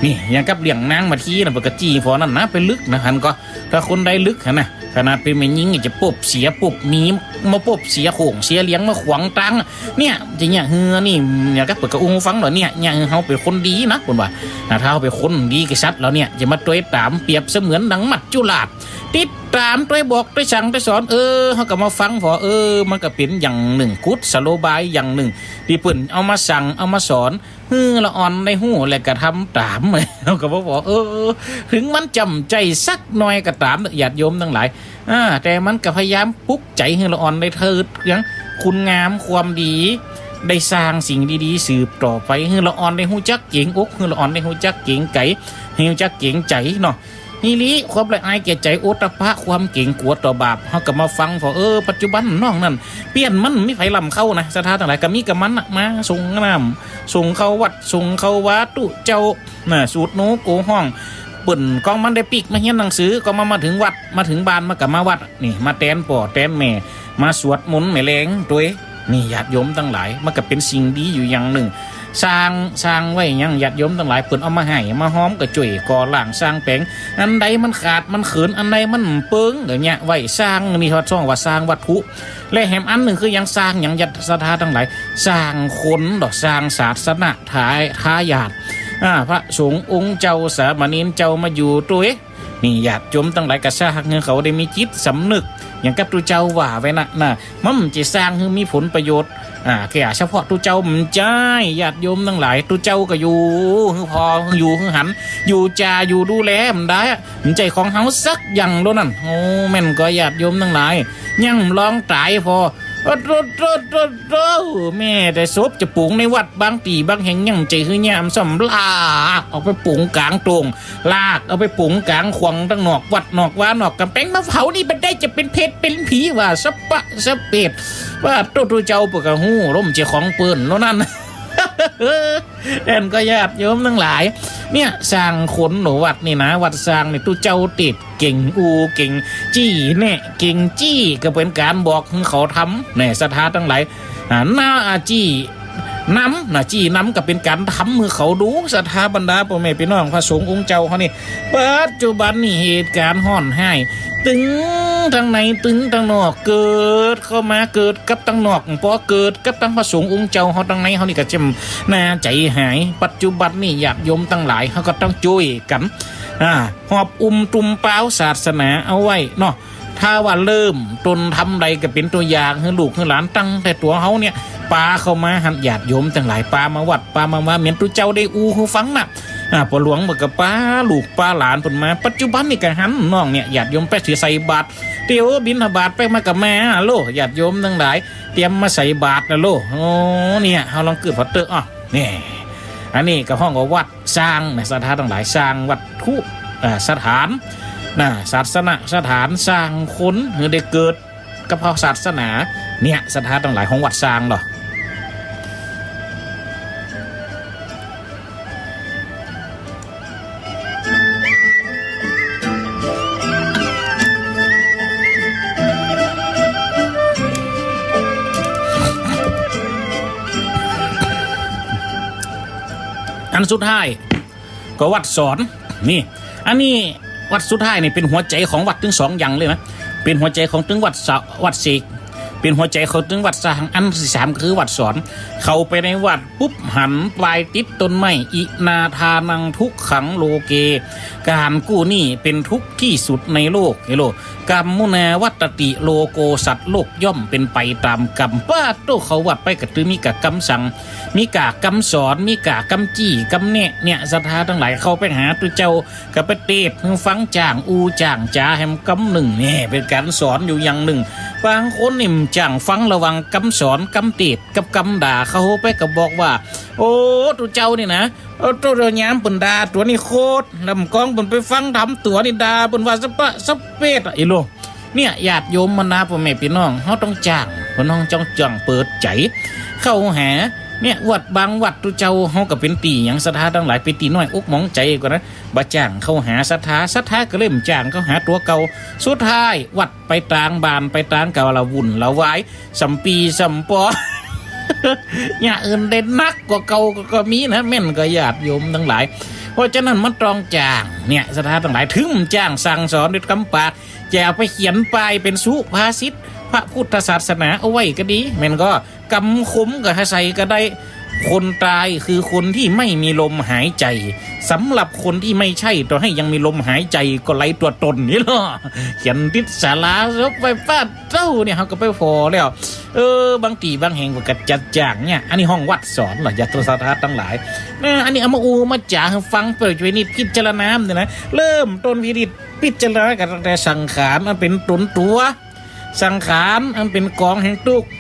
นี่ อย่างกับเรื่องนางมาทีนะ เปิ้นก็จี้ผ่อนั้นนะ ไปลึกนะ หันก่อ ถ้าคนใดลึกหันนะ ขนาดเป๋นแม่ญิงจะปบเสียปบหมี มาปบเสียโข่งเสียเหลียงมาขวางตาง เนี่ย จะเยียะหื้อนี่ เนี่ย ก็เปิ้นก็อู้ฟังเนาะ เนี่ย เยียะหื้อเฮาเป๋นคนดีนะ เปิ้นว่า อ่า ถ้าเฮาเป๋นคนดีกษัตริย์แล้วเนี่ย จะมาตวยต๋าม เปรียบเสมือนดังมัจจุราช ติด ต๋ามตวยบอกตวยสั่งตวยสอน เออ เฮาก็มาฟังผ่อ เออ มันก็เป๋นอย่างนึ่ง กุศโลบายอย่างนึ่ง ตี้เปิ้นเอามาสั่งเอามาสอน หื้อละอ่อนได้ฮู้และกระทำต๋าม เฮาก็บ่ผ่อ เออ เถิงมันจ้ำใจ๊สักหน่อยก็ต๋ามเต๊อะ ญาติโยมตังหลาย อ่า แต่มันก็พยายามปลุกใจ๋หื้อละอ่อนได้เถิด หยัง คุณงามความดี ได้สร้างสิ่งดีๆ สืบต่อไป หื้อละอ่อนได้ฮู้จักเกรงอก หื้อละอ่อนได้ฮู้จักเกรงใจ๋ หื้อฮู้จักเกรงใจ๋เนาะ ฮีริ ความละอายแก่ใจ๋ โอตตัปปะ ความเกรงกั๋วต่อบาป เฮาก็มาฟังผ่อ เออ ปัจจุบันน้องนั้น เปี้ยนมันมีใผล้ำเข้านะ ศรัทธาตังหลาย ก็มีกำมันน่ะ มาส่งน้ำ ส่งเข้าวัด ส่งเข้าวาตุ๊เจ้า น่ะ สูดหนูโกฮ้อง เปิ้น กองมันได้ปิ๊กมาเฮียนหนังสือ กองมันมาเถิงวัด มาเถิงบ้าน มันก็มาวัด นี่ มาแตนป้อแตนแม่ มาสวดมนต์แม่แลงตวย นี่ ญาติโยมตังหลาย มันก็เป๋นสิ่งดีอยู่อย่างนึ่ง สร้าง สร้างไว้หยัง ญาติโยมตังหลาย เปิ้นเอามาไห้มาฮอมก็จ้วยก่อร่างสร้างแป๋ง อันใดมันขาดมันเขิน อันใดมันเปิง ก็เยียะไว้ สร้าง นี่ฮอดซ่องว่าสร้างวัตถุ และแหมอันนึ่งคือหยัง สร้างหยัง ญาติศรัทธาตังหลาย สร้างคนดอก สร้างศาสนทายาท อ่า พระสงฆ์องค์เจ้า สามเณรเจ้ามาอยู่ตวย นี่ ญาติโยมตังหลาย ก็สร้างหื้อเขาได้มีจิตสำนึก อย่างกับตุ๊เจ้าว่าไว้นะ น่ะ มันบ่ใจ้สร้างหื้อมีผลประโยชน์ อ่า แก่เฉพาะตุ๊เจ้า บ่ใจ้ ญาติโยมตังหลาย ตุ๊เจ้าก็อยู่หื้อผ่อ อยู่หื้อหัน อยู่จ่า อยู่ดูแล บ่ได้อะ บ่ใจ้ของเฮาสักอย่างโลนั้น โอ้ แม่นก่อ ญาติโยมตังหลาย ยังบ่ลองต๋ายผ่อ โอ้โตโตโตโต แม่ แต่ศพจะปู๋งในวัด บางตี้บางแห่งยังบ่ใจ้หื้อยาม ซ้ำลากเอาไปปู๋งก๋างโต่ง ลากเอาไปปู๋งก๋างขวางตังนอกวัดนอกวานอกก๋ำแปง มาเผานี่บ่ได้ จะเป๋นเปรตเป๋นผี ว่าสะปะสะเปด ว่าตุ๊ตุ๊เจ้าเปิ้นก็ฮู้ ลมเจ้าของเปิ้นโลนั้น แอ่นก่อ ญาติโยมตังหลาย เนี่ย สร้างคนโหนวัดนี่นะ วัดสร้างนี่ ตุ๊เจ้าเตศน์เก่ง อู้เก่ง จี้แนะเก่ง จี้ก็เป๋นก๋านบอกหื้อเขาทำ แน่ ศรัทธาตังหลาย อ่า หน้า อ่า จี้นำ น่ะ จี้นำก็เป๋นก๋านทำหื้อเขาดู ศรัทธาบรรดาป้อแม่ปี้น้อง พระสงฆ์องค์เจ้าเฮานี่ ปัจจุบันนี่เหตุก๋ารณ์ฮ้อนฮ้าย ตึงตังในตึงตังนอก เกิดเข้ามา เกิดกับตังนอก ปอเกิดกับตังพระสงฆ์องค์เจ้าเฮาตังในเฮานี่ก็เจ็บหน้าใจ๋หาย ปัจจุบันนี่ญาติโยมตังหลาย เฮาก็ต้องจ้วยกั๋น อ่า หอบอุ้มตุ้มปาวศาสนาเอาไว้เนาะ ถ้าว่าเริ่มต้นทำใดก็เป๋นตั๋วอย่างหื้อลูกหื้อหลาน ตั้งแต่ตั๋วเฮาเนี่ย ปาเข้ามาหั้น ญาติโยมตังหลาย ปามาวัด ปามา มาเหมือนตุ๊เจ้าได้อู้หื้อฟังน่ะ อ่า ป้อหลวงเปิ้นก็ปาลูกปาหลานเปิ้นมา ปัจจุบันนี่ก็หันน้องเนี่ย ญาติโยมไปถือใส่บาตร เตียวบิณฑบาตไปมาก็มาโล ญาติโยมตังหลาย เตรียมมาใส่บาตรนะโล โอ้ เนี่ย เฮาลองกึ๊ดผ่อเต๊อะ อ้อ นี่ อันนี้ก็ฮ้องว่าวัดสร้างนะ ศรัทธาตังหลาย สร้างวัตถุ อ่า สถานนะ ศาสนสถาน สร้างคนหื้อได้เกิดกับพระศาสนา เนี่ย ศรัทธาตังหลาย ฮ้องวัดสร้างเนาะ อันสุดท้าย ก็วัดสอน นี่ อันนี้วัดสุดท้ายนี่เป๋นหัวใจ๋ของวัดตึงสองอย่างเลยนะ เป๋นหัวใจ๋ของตึงวัดสะ วัดเสก เป๋นหัวใจ๋ของตึงวัดสร้าง อันตี้สามคือวัดสอน เข้าไปในวัดปุ๊บหันปายติดต้นไม้ อินาทานังทุกขังโลเก ก๋านกู้หนี้เป๋นทุกข์ตี้สุดในโลก เฮโล กัมมุนาวัตติโลโก สัตว์โลกย่อมเป๋นไปต๋ามกรรม ป๊าดโต้ เข้าวัดไปก็ต้องมีก้ากำสั่ง มีก้ากำสอน มีก้ากำจี้กำแนะ เนี่ย ศรัทธาตังหลาย เข้าไปหาตุ๊เจ้า ก็ไปเตศน์หื้อฟัง จ้างอู้จ้างจ๋าแหมกำนึ่ง เนี่ย เป๋นก๋านสอนอยู่อย่างนึ่ง บางคนนี่บ่จ้างฟัง ระหว่างกำสอนกำเตศน์กับกำด่า เข้าไปก็บอกว่า โอ้ ตุ๊เจ้านี่นะ โอ้ ตุ๊เจ้ายามเปิ้นด่าตั๋วนี่โคตร ลำก้องเปิ้นไปฟังธรรมตั๋วนี่ด่าเปิ้นว่าสะปะสะเปดอะ อีโล เนี่ย ญาติโยมบรรดาป้อแม่ปี้น้อง เฮาต้องจ้าง เปิ้นฮ้องจ้าง จ้างเปิดใจ๋ เข้าหา เนี่ย วัดบางวัดตุ๊เจ้าเฮาก็เป๋นตี้หยัง ศรัทธาตังหลาย เป๋นตี้น้อยอกหมองใจ๋ก่อนะ บ่จ้างเข้าหาศรัทธา ศรัทธาก็เลยบ่จ้างเข้าหาตั๋วเก่า สุดท้ายวัดไปตางบ้านไปตางก็ละวุ่นละวาย ส่ำปี้ส่ำปอ อย่างอื่นได้หนักกว่าเก่าก็ ก็มีนะ แม่นก่อญาติโยมตังหลาย เพราะฉะนั้นมันต้องจ้าง เนี่ย ศรัทธาตังหลาย เถิงบ่จ้างสั่งสอนด้วยกำปาก จะเอาไปเขียนป้ายเป๋นสุภาษิตพระพุทธศาสนาเอาไว้ก็ดี แม่นก่อ กำขมก็หื้อใส่ก็ได้ คนต๋ายคือคนตี้ไม่มีลมหายใจ๋ สำหรับคนตี้ไม่ใช่ ต่อให้ยังมีลมหายใจ๋ก็ไร้ตั๋วต๋นนี่ลอ เขียนติดศาลาศพไว้ ปาดโต้ เนี่ย เฮาก็ไปผ่อแล้ว เออ บางตี้บางแห่งก็กระจัดจ้างเนี่ย อันนี้ฮ้องวัดสอนลอ ญาติโยมศรัทธาตังหลาย นะ อันนี้เอามาอู้มาจ๋าหื้อฟัง เปื้อจะได้พิจารณาเนี่ยนะ เริ่มต้นพินิจพิจารณากั๋นตั้งแต่สังขารอันเป๋นต๋นตั๋ว สังขารอันเป๋นก๋องแห่งตุ๊กข์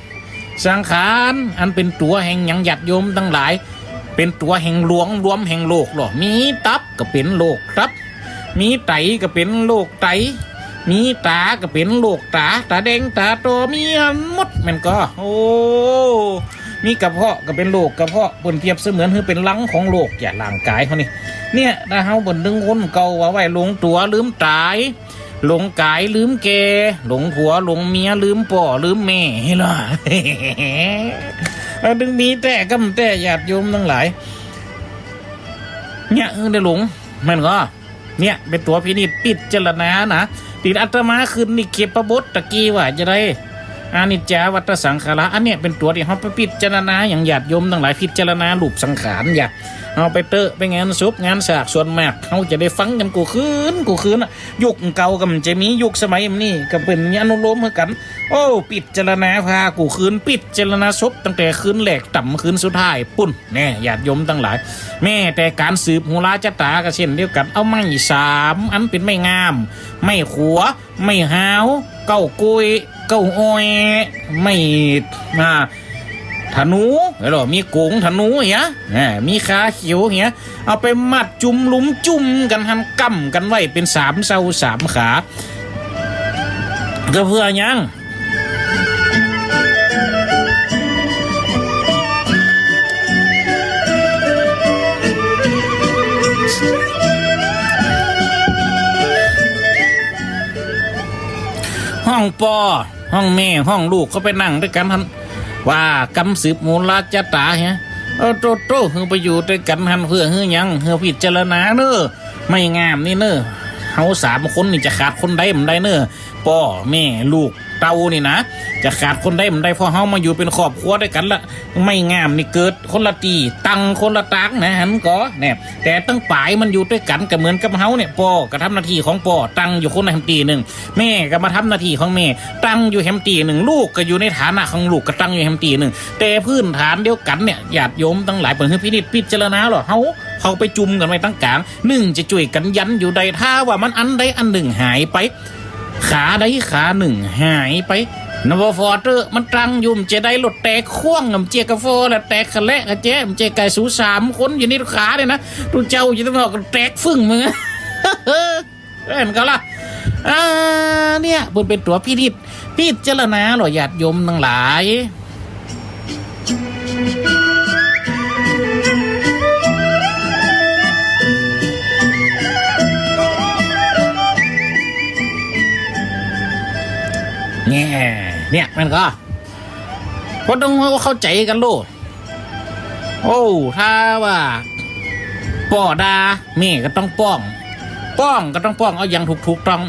สังขารอันเป๋นตั๋วแห่งหยัง ญาติโยมตังหลาย เป๋นตั๋วแห่งหลวง รวมแห่งโลกลอ มีตับก็เป๋นโรคตับ มีไตก็เป๋นโรคไต มีต๋าก็เป๋นโรคต๋า ต๋าแดงต๋าต๋อ มีอันหมดแม่นก่อ โอ้ มีกระเพาะก็เป๋นโรคกระเพาะ เปิ้นเปรียบเสมือนหื้อเป๋นรังของโรค อย่า ร่างก๋ายเฮานี่ เนี่ย ถ้าเฮาบ่นึกคนเก่าว่าไว้ หลงตั๋วลืมต๋าย หลงก๋ายลืมแก่ หลงผัวหลงเมียลืมป้อลืมแม่ หั้นลอ เออ ตึงมีแต๊ก้ำแต๊ ญาติโยมตังหลาย เนี่ย เออ ได้หลง แม่นก่อ เนี่ย เป๋นตั๋วพินิจพิจารณานะ ตี้อาตมาขึ้นนี่เขปบทตะกี้ว่าจะได้ อนิจจาวัฏฏะสังขารา อันเนี่ยเป๋นตั๋วตี้เฮาไปพิจารณา อย่างญาติโยมตังหลายพิจารณารูปสังขาร อย่า เฮาไปเต๊อะ ไปงานศพงานสาก ส่วนมากเฮาจะได้ฟังกั๋นกู้คืนกู้คืนอะ ยุคเก่าก็บ่จะมี ยุคสมัยนี้ก็เป๋นอนุโลมหื้อกั๋น โอ้ พิจารณาพระกู้คืน พิจารณาศพตั้งแต่คืนแรกต๋ำคืนสุดท้ายปุ้น แน่ ญาติโยมตังหลาย แม้แต่ก๋านสืบโหราจะต๋าก็เช่นเดียวกั๋น เอาไม้สามอันเป๋นไม้ง่าม ไม้ขัว ไม้ฮาว เก๊ากล้วย เก๊าอ้อย ไม้ อ่า ธนู แล้วมีก๋งธนูเหีย อ่า มีคาเขียวเหีย เอาไปมัดจุมลุมจุมกั๋นหั้น ก้ำกั๋นไว้เป๋นสามเซ้าสามขา ก็เปื้อหยัง ฮ้องป้อ ฮ้องแม่ ฮ้องลูกเข้าไปนั่งตวยกั๋นหั้น ว่ากำสืบโหราจะต๋าเหีย เออ โต้ โต้ หื้อไปอยู่ตวยกั๋นหั้น เปื้อหื้อหยัง หื้อพิจารณาเน่อ ไม้ง่ามนี่เน่อ เฮาสามคนนี่จะขาดคนใดบ่ได้เน่อ ป้อ แม่ ลูก เต้านี่นะ จะขาดคนใดบ่ได้ เพราะเฮามาอยู่เป๋นครอบครัวตวยกั๋นละ ไม้ง่ามนี่เกิดคนละตี้ ตั้งคนละตางนะ หั้นก่อ เนี่ย แต่ตังป๋ายมันอยู่ตวยกั๋น ก็เหมือนกับเฮาเนี่ย ป้อก็ทำหน้าตี้ของป้อ ตั้งอยู่คนละแหมตี้นึ่ง แม่ก็มาทำหน้าตี้ของแม่ ตั้งอยู่แหมตี้นึ่ง ลูกก็อยู่ในฐานะของลูก ก็ตั้งอยู่แหมตี้นึ่ง แต่พื้นฐานเดียวกั๋นเนี่ย ญาติโยมตังหลาย เปิ้นหื้อพินิจพิจารณาลอ เฮาเข้าไปจุมกั๋นไว้ตังก๋าง นึ่งจะจ้วยกั๋นยันอยู่ได้ ถ้าว่ามันอันใดอันนึ่งหายไป ขาใดขานึ่งหายไป นะ บ่ฟอเต๊อะ มันตั้งอยู่ บ่เจอได้รถแตกข่วง บ่เจอกาฟอละแตกขะและกะแจะ บ่เจอไก่สูสามคนอยู่ในขาเนี่ยนะ ตุ๊เจ้าอยู่ตังนอกก็แตกฟึ่งมึง เห็นก่อละ อ่า เนี่ย เปิ้นเป๋นตั๋วพินิจพิจารณาลอ ญาติโยมตังหลาย เนี่ย เนี่ย มันก็ ก็ต้องเข้าใจ๋กั๋นโลด โอ้ ถ้าว่าป้อด่า แม่ก็ต้องป้อง ป้องก็ต้องป้องเอาอย่างถูกๆ ต้อง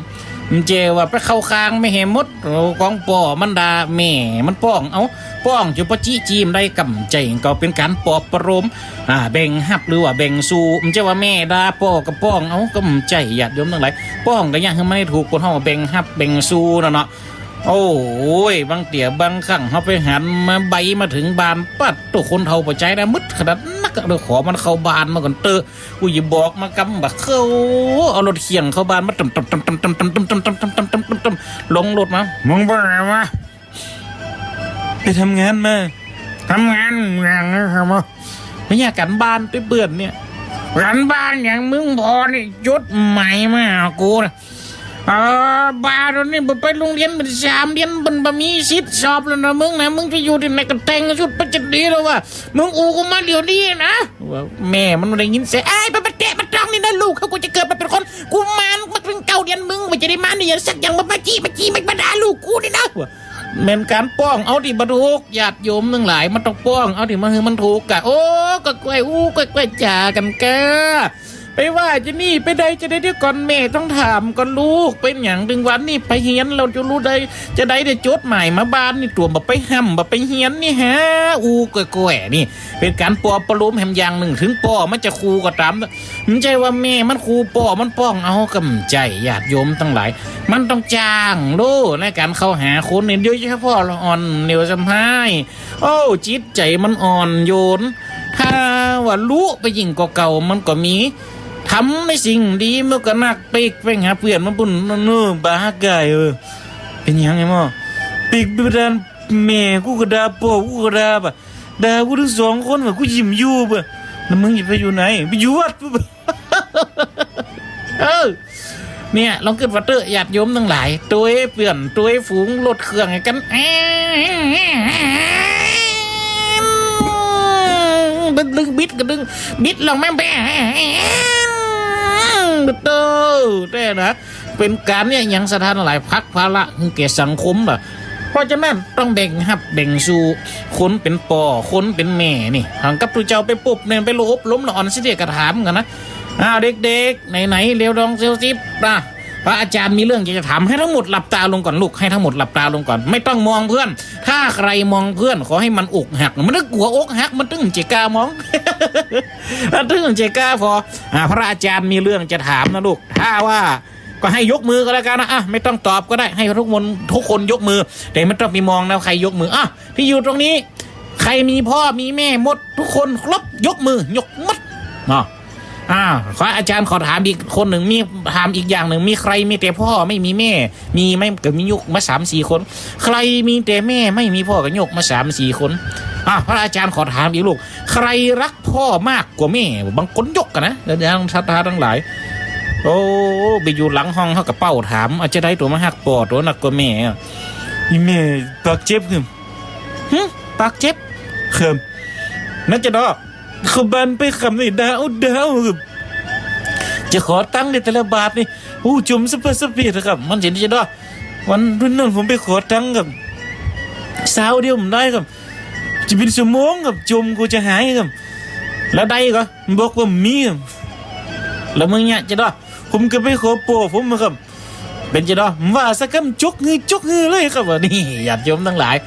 บ่ใจ้ว่าไปเข้าข้างแม่แหมหมด โอ้ ของป้อมันด่า แม่มันป้อง เอ้า ป้องจะปะจิจีมได้ ก็บ่ใจ้ ก็เป๋นก๋านปลอบประโลม อ่า แบ่งฮับหรือว่าแบ่งสู้ บ่ใจ้ว่าแม่ด่าป้อก็ป้อง เอ้า ก็บ่ใจ้ ญาติโยมตังหลาย ป้องก็อยากหื้อมันได้ถูก คนเฮาแบ่งฮับแบ่งสู้น่ะเนาะ โอ้ย บางเตื้อบางครั้งเฮาไปหันมาใบ้มาเถิงบ้าน ปั๊ดโต้ คนเฒ่าป้อใจ๋นะ มึดขนาดนักอะ เดี๋ยวขอมันเข้าบ้านมาก่อนเต๊อะ กูจะบอกมากำบ่า เข้า เอารถเคี่ยงเข้าบ้านมา ตึ้มตึ้มตึ้มตึ้ม ลงรถมา มึงไปไหนมา ไปทำงานมา ทำงานอย่างนั้นครับ ไม่อยากกั๋นบ้านไปเปื้อนเนี่ย กั๋นบ้านอย่างมึง ป้อนี่จดหมายมาหากูนะ เออ บ้า ต๋อนนี้บ่ไปโฮงเฮียนเป๋นสามเดือน มันบ่มีสิทธิ์สอบแล้วนะมึงนะ มึงจะอยู่ตี้ไหนก็แต่งสุดไปจะดีแล้ววะ มึงอู้กูมาเดี๋ยวนี้นะ ว่าแม่มันได้ยินเสียง เอ้ย ไปมาแตะมาต้องนี่นะ ลูกเขา กูจะเกิดมาเป๋นคน กูมานมาเป๋นเก้าเดือน มึงบ่จะได้มานี่ สักอย่าง มา มาจี้ มาจี้ มา มาด่าลูกกูนี่นะ ว่าแม่นก๋านป้องเอาตี้บ่ถูก ญาติโยมตังหลาย มันต้องป้องเอาตี้มาหื้อมันถูกกะ โอ้ ก็ก้อยอู้ ก็ก้อยจ๋ากั๋นกะ ไปว่าจานี่ไปได้จาใด เดี๋ยวก่อน แม่ต้องถามก่อนลูก เป๋นหยังเถิงวันนี้ไปเฮียน แล้วจะฮู้ได้จาใด ได้จดหมายมาบ้านนี่ ตั๋วบ่ไปฮ่ำบ่ไปเฮียนนี่ฮะ อู้ก้อยๆ นี่ เป๋นก๋านปลอบประโลมแหมอย่างนึ่ง เถิงป้อมันจะคู๊ก็ต๋าม บ่ใจ้ว่าแม่มันคู๊ป้อมันป้อง เอา ก้ำใจ๋ ญาติโยมตังหลาย มันต้องจ้างโลในก๋านเข้าหาคนนี่ โดยเฉพาะละอ่อน เดี๋ยวสำฮาย โอ้ จิตใจ๋มันอ่อนโยน ถ้าว่าลุไปยิ่งกว่าเก่า มันก็มี ทำในสิ่งดี มันก็นักปิ๊กไปหาเปื้อนมันปุ้น เนอะ บ้าไก่ เออ เป๋นหยังไอ้หม้อ ปิ๊กไปด่าแม่กูก็ด่า ป้อกูก็ด่า บ่ะ ด่ากูตึงสองคน บ่ะ กูยิ้มอยู่ บ่ะ แล้วมึงจะไปอยู่ไหน ไปอยู่วัด บ่ะ เออ เนี่ย ลองกึ๊ดว่าเต๊อะ ญาติโยมตังหลาย ตวยเปื้อน ตวยฝูง รถเครื่องกั๋น แอม ดึง ดึง บิดก็ดึง บิดลงแม่งไป แอม เต๊อะ แต๊นะ เป๋นก๋านเนี่ย หยังศรัทธาตังหลาย ผลักภาระหื้อแก่สังคมบ่ะ เพราะฉะนั้นต้องแบ่งฮับแบ่งสู้ คนเป๋นป้อ คนเป๋นแม่นี่ หันกับตุ๊เจ้าไปปุ๊บเนี่ย ไปอบรมละอ่อนสิเดียกระถามกั๋นนะ อ้าว เด็กๆ ไหนๆ เลียวดองเซลซิปนะ พระอาจารย์มีเรื่องอยากจะถาม ให้ทั้งหมดหลับตาลงก่อนลูก ให้ทั้งหมดหลับตาลงก่อน ไม่ต้องมองเพื่อน ถ้าใครมองเพื่อน ขอให้มันอกหัก มันตึงกั๋วอกหัก มันตึงเจกล้ามอง มันตึงเจกล้าพอ อ่า พระอาจารย์มีเรื่องจะถามนะลูก ถ้าว่า ก็ให้ยกมือก็แล้วกั๋นนะ อ่ะ ไม่ต้องตอบก็ได้ ให้ทุกคน ทุกคนยกมือ แต่ไม่ต้องไปมองนะ ใครยกมือ อ่ะ ที่อยู่ตรงนี้ ใครมีพ่อมีแม่หมด ทุกคนครบ ยกมือ ยกหมด เนาะ อ่า ขอ อาจารย์ขอถามอีกคนหนึ่ง มี ถามอีกอย่างหนึ่ง มีใครมีแต่พ่อไม่มีแม่ มีไหม ก็มียกมาสามสี่คน ใครมีแต่แม่ไม่มีพ่อก็ยกมาสามสี่คน อ่ะ พระอาจารย์ขอถามอีกลูก ใครรักพ่อมากกว่าแม่ บางคนยกกั๋นนะ อาจารย์ศรัทธาตังหลาย โอ้ ไปอยู่หลังห้องเขาก็เป้าถาม อาจจะได้ตั๋วมาฮักป้อตั๋วนักกว่าแม่อะ อีแม่ปากเจ็บหึ หึ ปากเจ็บ เขิม นั่นจะดอ เข้าบ้านไปค่ำนี่ ด่าเอา ด่าเอา ครับ จะขอตังค์ในแต่ละบาทนี่ โอ้ จ่มสะเพิดสะเปียดครับ มันเสียจะดอ วันรุ่นนั้นผมไปขอตังค์ครับ ซาวเดียวผมได้ครับ จะเป๋นชั่วโมงครับ จ่มกูจะหายครับ แล้วได้ก็บอกว่ามีครับ แล้วมึงเนี่ยจะดอ ผมก็ไปขอป้อผมครับ เป๋นจะดอ ว่าสักกำจกหื้อ จกหื้อเลยครับ ว่านี่ ญาติโยมตังหลาย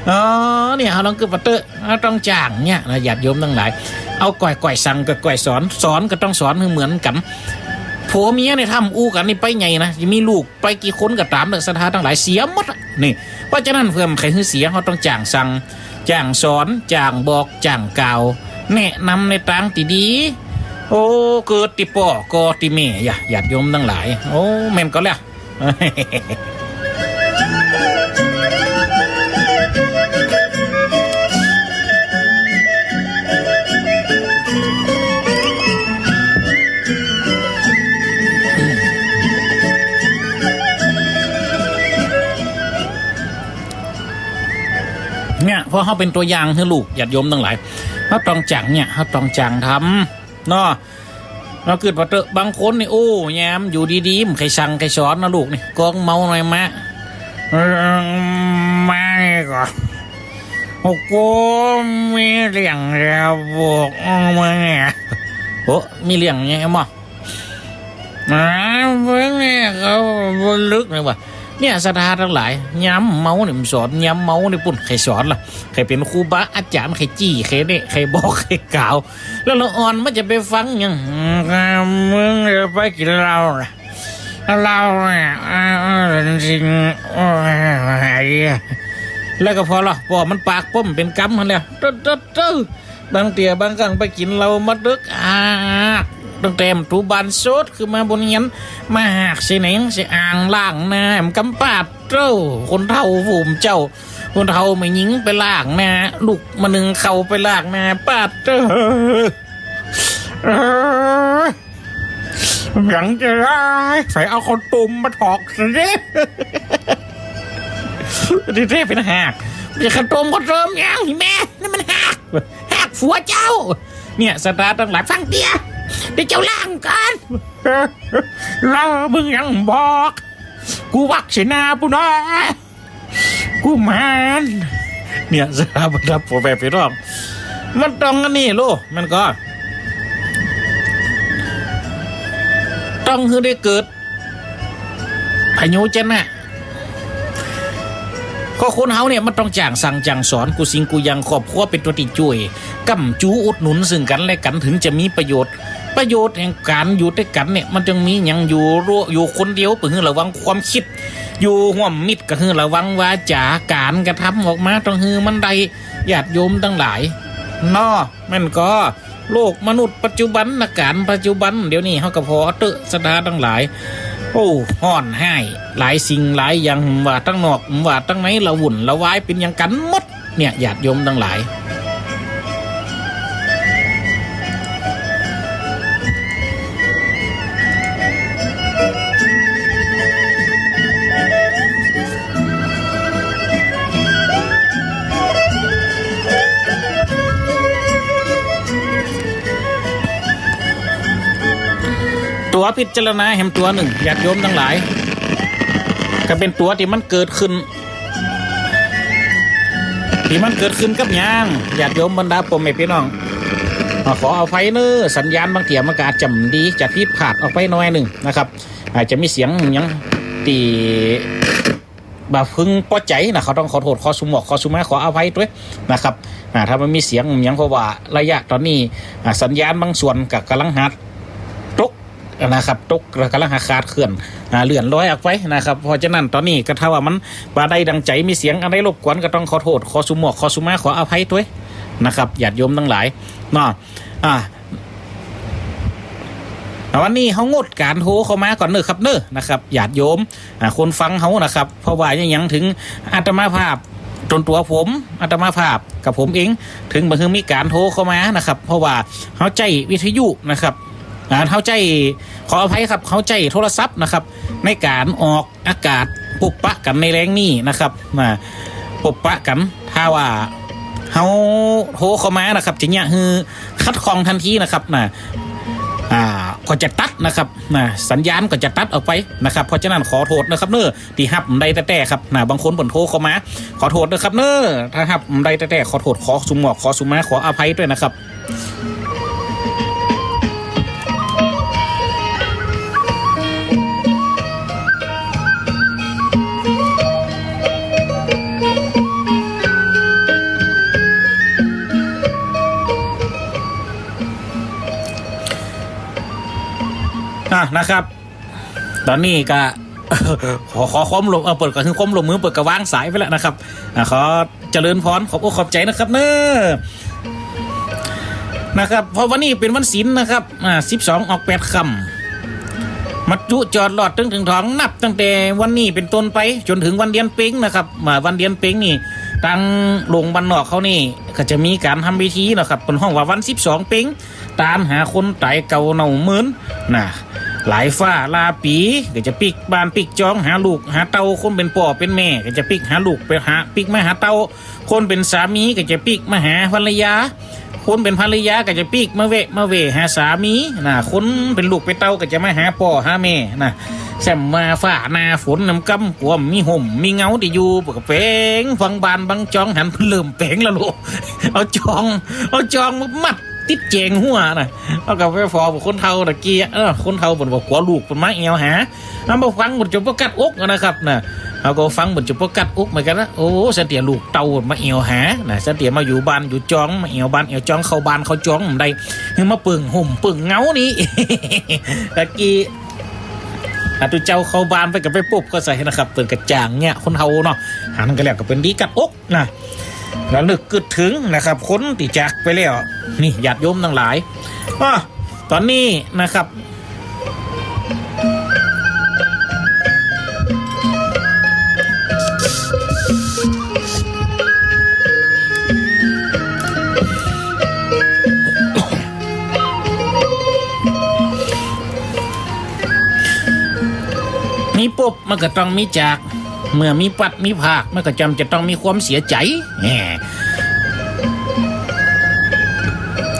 อ๋อ เนี่ย เฮาต้องกึ๊ดว่าเต๊อะ เฮาต้องจ้างเนี่ยนะ ญาติโยมตังหลาย เอาก้อยๆ สั่งก้อยๆ สอน สอนก็ต้องสอนหื้อเหมือนกั๋น ผัวเมียในถ้ำอู้กั๋นนี่ไปไงนะ จะมีลูกไปกี่คนก็ต๋ามเต๊อะ ศรัทธาตังหลาย เสียหมดอะ นี่ เพราะฉะนั้นเพื่อบ่ใค่หื้อเสีย เฮาต้องจ้างสั่ง จ้างสอน จ้างบอก จ้างกล่าว แนะนำในตางตี้ดี โอ้ เกิดตี้ป้อ ก่อตี้แม่ ญา ญาติโยมตังหลาย โอ้ แม่นก็แล้ว เนี่ย พอเฮาเป๋นตั๋วอย่างหื้อลูก ญาติโยมตังหลาย เฮาต้องจ้างเนี่ย เฮาต้องจ้างทำ เนาะ เฮากึ๊ดว่าเต๊อะ บางคนนี่ โอ้ ยามอยู่ดีๆ บ่ใค่สั่งใค่สอนนะลูกนี่ กองเมาหน่อยมะ เออ มานี่ก่อ โอ้โห มีเรื่องจะบอกมึงเนี่ย โอ้ มีเรื่องไงหม้อ อ่า เพิ่นเนี่ยเขาบ่ลึกเลยว่ะ เนี่ยศรัทธาตังหลาย ยามเมานี่บ่สอน ยามเมานี่ปุ้นใค่สอนล่ะ ใค่เป๋นครูบาอาจ๋ารย์ ใค่จี้ ใค่แนะ ใค่บอก ใค่กล่าว แล้วละอ่อนมันจะไปฟังหยัง อืม มึงจะไปกิ๋นเหล้าล่ะ เหล้าเนี่ย อ่า เออ จริง โอ้ย แล้วก็พอละ ป้อมันปากป้อมเป๋นกำหั้นแหละ ตึ๊ดๆๆ บางเตื้อบางครั้งไปกิ๋นเหล้ามาเต๊อะ อ่า ตั้งแต่บ่ถูบ่านโสด ขึ้นมาบ่เฮียน มาหากใส่แหนงใส่อ่างล้างหน้า มันกำปาดโธ่ คนเฒ่าผู้เจ้า คนเฒ่าแม่ญิงไปล้างหน้า ลุกมานึ่งข้าวไปล้างหน้า ปาดโธ่ เออ หยังจะได้ ใส่เอาข้าวต้มมาถอกซะดิ นี่เต้เป๋นหาก มันจะข้าวต้มข้าวต้มหยังแม่ นั่นมันหาก หากผัวเจ้า เนี่ยศรัทธาตังหลายฟังเตื้อ เดี๋ยวเจ้าล้างก่อน แล้วมึงยังบอก กูวักเสนาปุ้นนะ กุมาร เนี่ยศรัทธาประดับผัวแปรพี่น้อง มันต้องอันนี้โล มันก็ ต้องหื้อได้เกิด ผโยจนะ ก็คนเฮาเนี่ยมันต้องจ้างสั่งจ้างสอน กู้สิ่งกู้อย่าง ครอบครัวเป๋นตั๋วตี้จ้วย ก้ำจูอุดหนุนซึ่งกั๋นและกั๋น เถิงจะมีประโยชน์ ประโยชน์แห่งก๋านอยู่ตวยกั๋นเนี่ย มันจึงมีหยัง อยู่ อยู่คนเดียวบ่หื้อระวังความกึ๊ด อยู่ฮ่วมมิตรก็หื้อระวังวาจาก๋านกระทำออกมา ต้องหื้อมันได้ ญาติโยมตังหลาย เนาะ แม่นก่อ โลกมนุษย์ปัจจุบันนะ ก๋านปัจจุบัน เดี๋ยวนี้เฮาก็ผ่อเต๊อะ ศรัทธาตังหลาย โอ้ ฮ้อนฮ้าย หลายสิ่งหลายอย่าง ว่าตังนอก ว่าตังใน ละวุ่นละวาย เป๋นอย่างกั๋นหมด เนี่ย ญาติโยมตังหลาย ตั๋วพิจารณาแหมตั๋วนึ่ง ญาติโยมตังหลาย ก็เป๋นตั๋วตี้มันเกิดขึ้น ตี้มันเกิดขึ้นกับหยัง ญาติโยมบรรดาป้อแม่ปี้น้อง อ่า ขออภัยเน้อ สัญญาณบางเตื้อมันก็อาจจะบ่ดี จะผิดพลาดออกไปหน้อยนึ่งนะครับ อาจจะมีเสียงหยังตี้บ่พึงปอใจ๋นะ ก็ต้องขอโต้ษ ขอสุหมวก ขอสุมา ขออภัยตวยนะครับ อ่า ถ้ามันมีเสียงหยัง เพราะว่าระยะต๋อนนี้ อ่า สัญญาณบางส่วนก็ก่ำลังหัดตก นะครับ ตก ก่ำลังหัดขาดเคลื่อน อ่า เลื่อนลอยออกไปนะครับ เพราะฉะนั้นต๋อนนี้ก็ถ้าว่ามันบ่ได้ดังใจ๋ มีเสียงอันใดรบกวน ก็ต้องขอโต้ษ ขอสุหมวก ขอสุมา ขออภัยตวยนะครับ ญาติโยมตังหลาย เนาะ อ่า วันนี้เฮางดก๋านโทรเข้ามาก่อนเน้อครับเน้อ นะครับ ญาติโยม อ่า คนฟังเฮานะครับ เพราะว่าหยังถึงอาตมาภาพ ตนตั๋วผม อาตมาภาพกับผมเอง เถิงบ่หื้อมีก๋านโทรเข้ามานะครับ เพราะว่าเฮาใจ๊วิทยุนะครับ อ่า เฮาใจ๊ ขออภัยครับ เฮาใจ๊โทรศัพท์นะครับ ในก๋านออกอากาศ ปบปะกั๋นในแลงนี้นะครับ มาปบปะกั๋น ถ้าว่าเฮาโทรเข้ามานะครับ จะเยียะหื้อขัดข้องตันทีนะครับ นะ อ่า ก็จะตัดนะครับ นะ สัญญาณก็จะตัดออกไปนะครับ เพราะฉะนั้นขอโต้ษนะครับเน้อ ตี้ฮับบ่ได้แต๊ๆ ครับ นะ บางคนเปิ้นโทรเข้ามา ขอโต้ษนะครับเน้อ ถ้าฮับบ่ได้แต๊ๆ ขอโต้ษ ขอสุหมวก ขอสุมา ขออภัยตวยนะครับ อ่ะ นะครับ ต๋อนนี้ก็ ขอ ขอความร่วม เอ่อ เปิ้นก็หื้อความร่วมมือ เปิ้นก็วางสายไปแล้วนะครับ อ่า ขอเจริญพร ขอบอกขอบใจ๋นะครับเน้อ นะครับ เพราะวันนี้เป๋นวันศีลนะครับ อ่า สิบสองออกแปดค่ำ มาจุจอดลอดเถิงเถิงถอง นับตั้งแต่วันนี้เป๋นต้นไปจ๋นเถิงวันเดียนเป็งนะครับ อ่า วันเดียนเป็งนี่ ตางโฮงบ้านนอกเฮานี่ ก็จะมีก๋านทำพิธีนะครับ เปิ้นฮ้องว่าวันสิบสองเป็ง ตานหาคนต๋ายเก่าเน่าเมิน นะ หลายฟ้าหลายปี๋ ก็จะปิ๊กบ้านปิ๊กจอง หาลูกหาเต้า คนเป๋นป้อเป๋นแม่ ก็จะปิ๊กหาลูก ไปหา ปิ๊กมาหาเต้า คนเป๋นสามีก็จะปิ๊กมาหาภรรยา คนเป๋นภรรยาก็จะปิ๊กมาแวะ มาแว่หาสามี นะ คนเป๋นลูกเป๋นเต้าก็จะมาหาป้อหาแม่ นะ แซ่มว่าฟ้าหน้าฝนนำกำ กั๋วบ่มีฮ่มมีเงาตี้อยู่ ก็แป๋งฟังบ้านบังจอง หันเปิ้นเริ่มแป๋งแล้วลูก เอาจอง เอาจองมามัด ติดแจ๋งหัวนะ เอาก็ไปฝากคนเฒ่าตะกี้ เออ คนเฒ่าเปิ้นบ่กั๋วลูกเปิ้นมาแอ่วหา เอามาฟังเปิ้นจ๋นบ่กัดอกนะครับนะ เอาก็ฟังเปิ้นจ๋นบ่กัดอกเหมือนกั๋นนะ โอ้ สันเตียลูกเต้ามาแอ่วหานะ สันเตียมาอยู่บ้านอยู่จอง มาแอ่วบ้านแอ่วจอง เข้าบ้านเข้าจองบ่ได้ หื้อมาเปิงฮ่มเปิงเงานี่ ตะกี้ อ่ะ ตุ๊เจ้าเข้าบ้านไปก็ไปปบเข้าใส่นะครับ เปิ้นก็จ้างเนี่ย คนเฒ่าเนาะ หันก็แล้วก็เป๋นดีกัดอก นะ ระลึกกึ๊ดเถิงนะครับ คนตี้จากไปแล้ว นี่ ญาติโยมตังหลาย อ่ะ ต๋อนนี้นะครับ มีปบมันก็ต้องมีจาก เมื่อมีพลัดมีพราก มันก็จำจะต้องมีความเสียใจ๋ แหม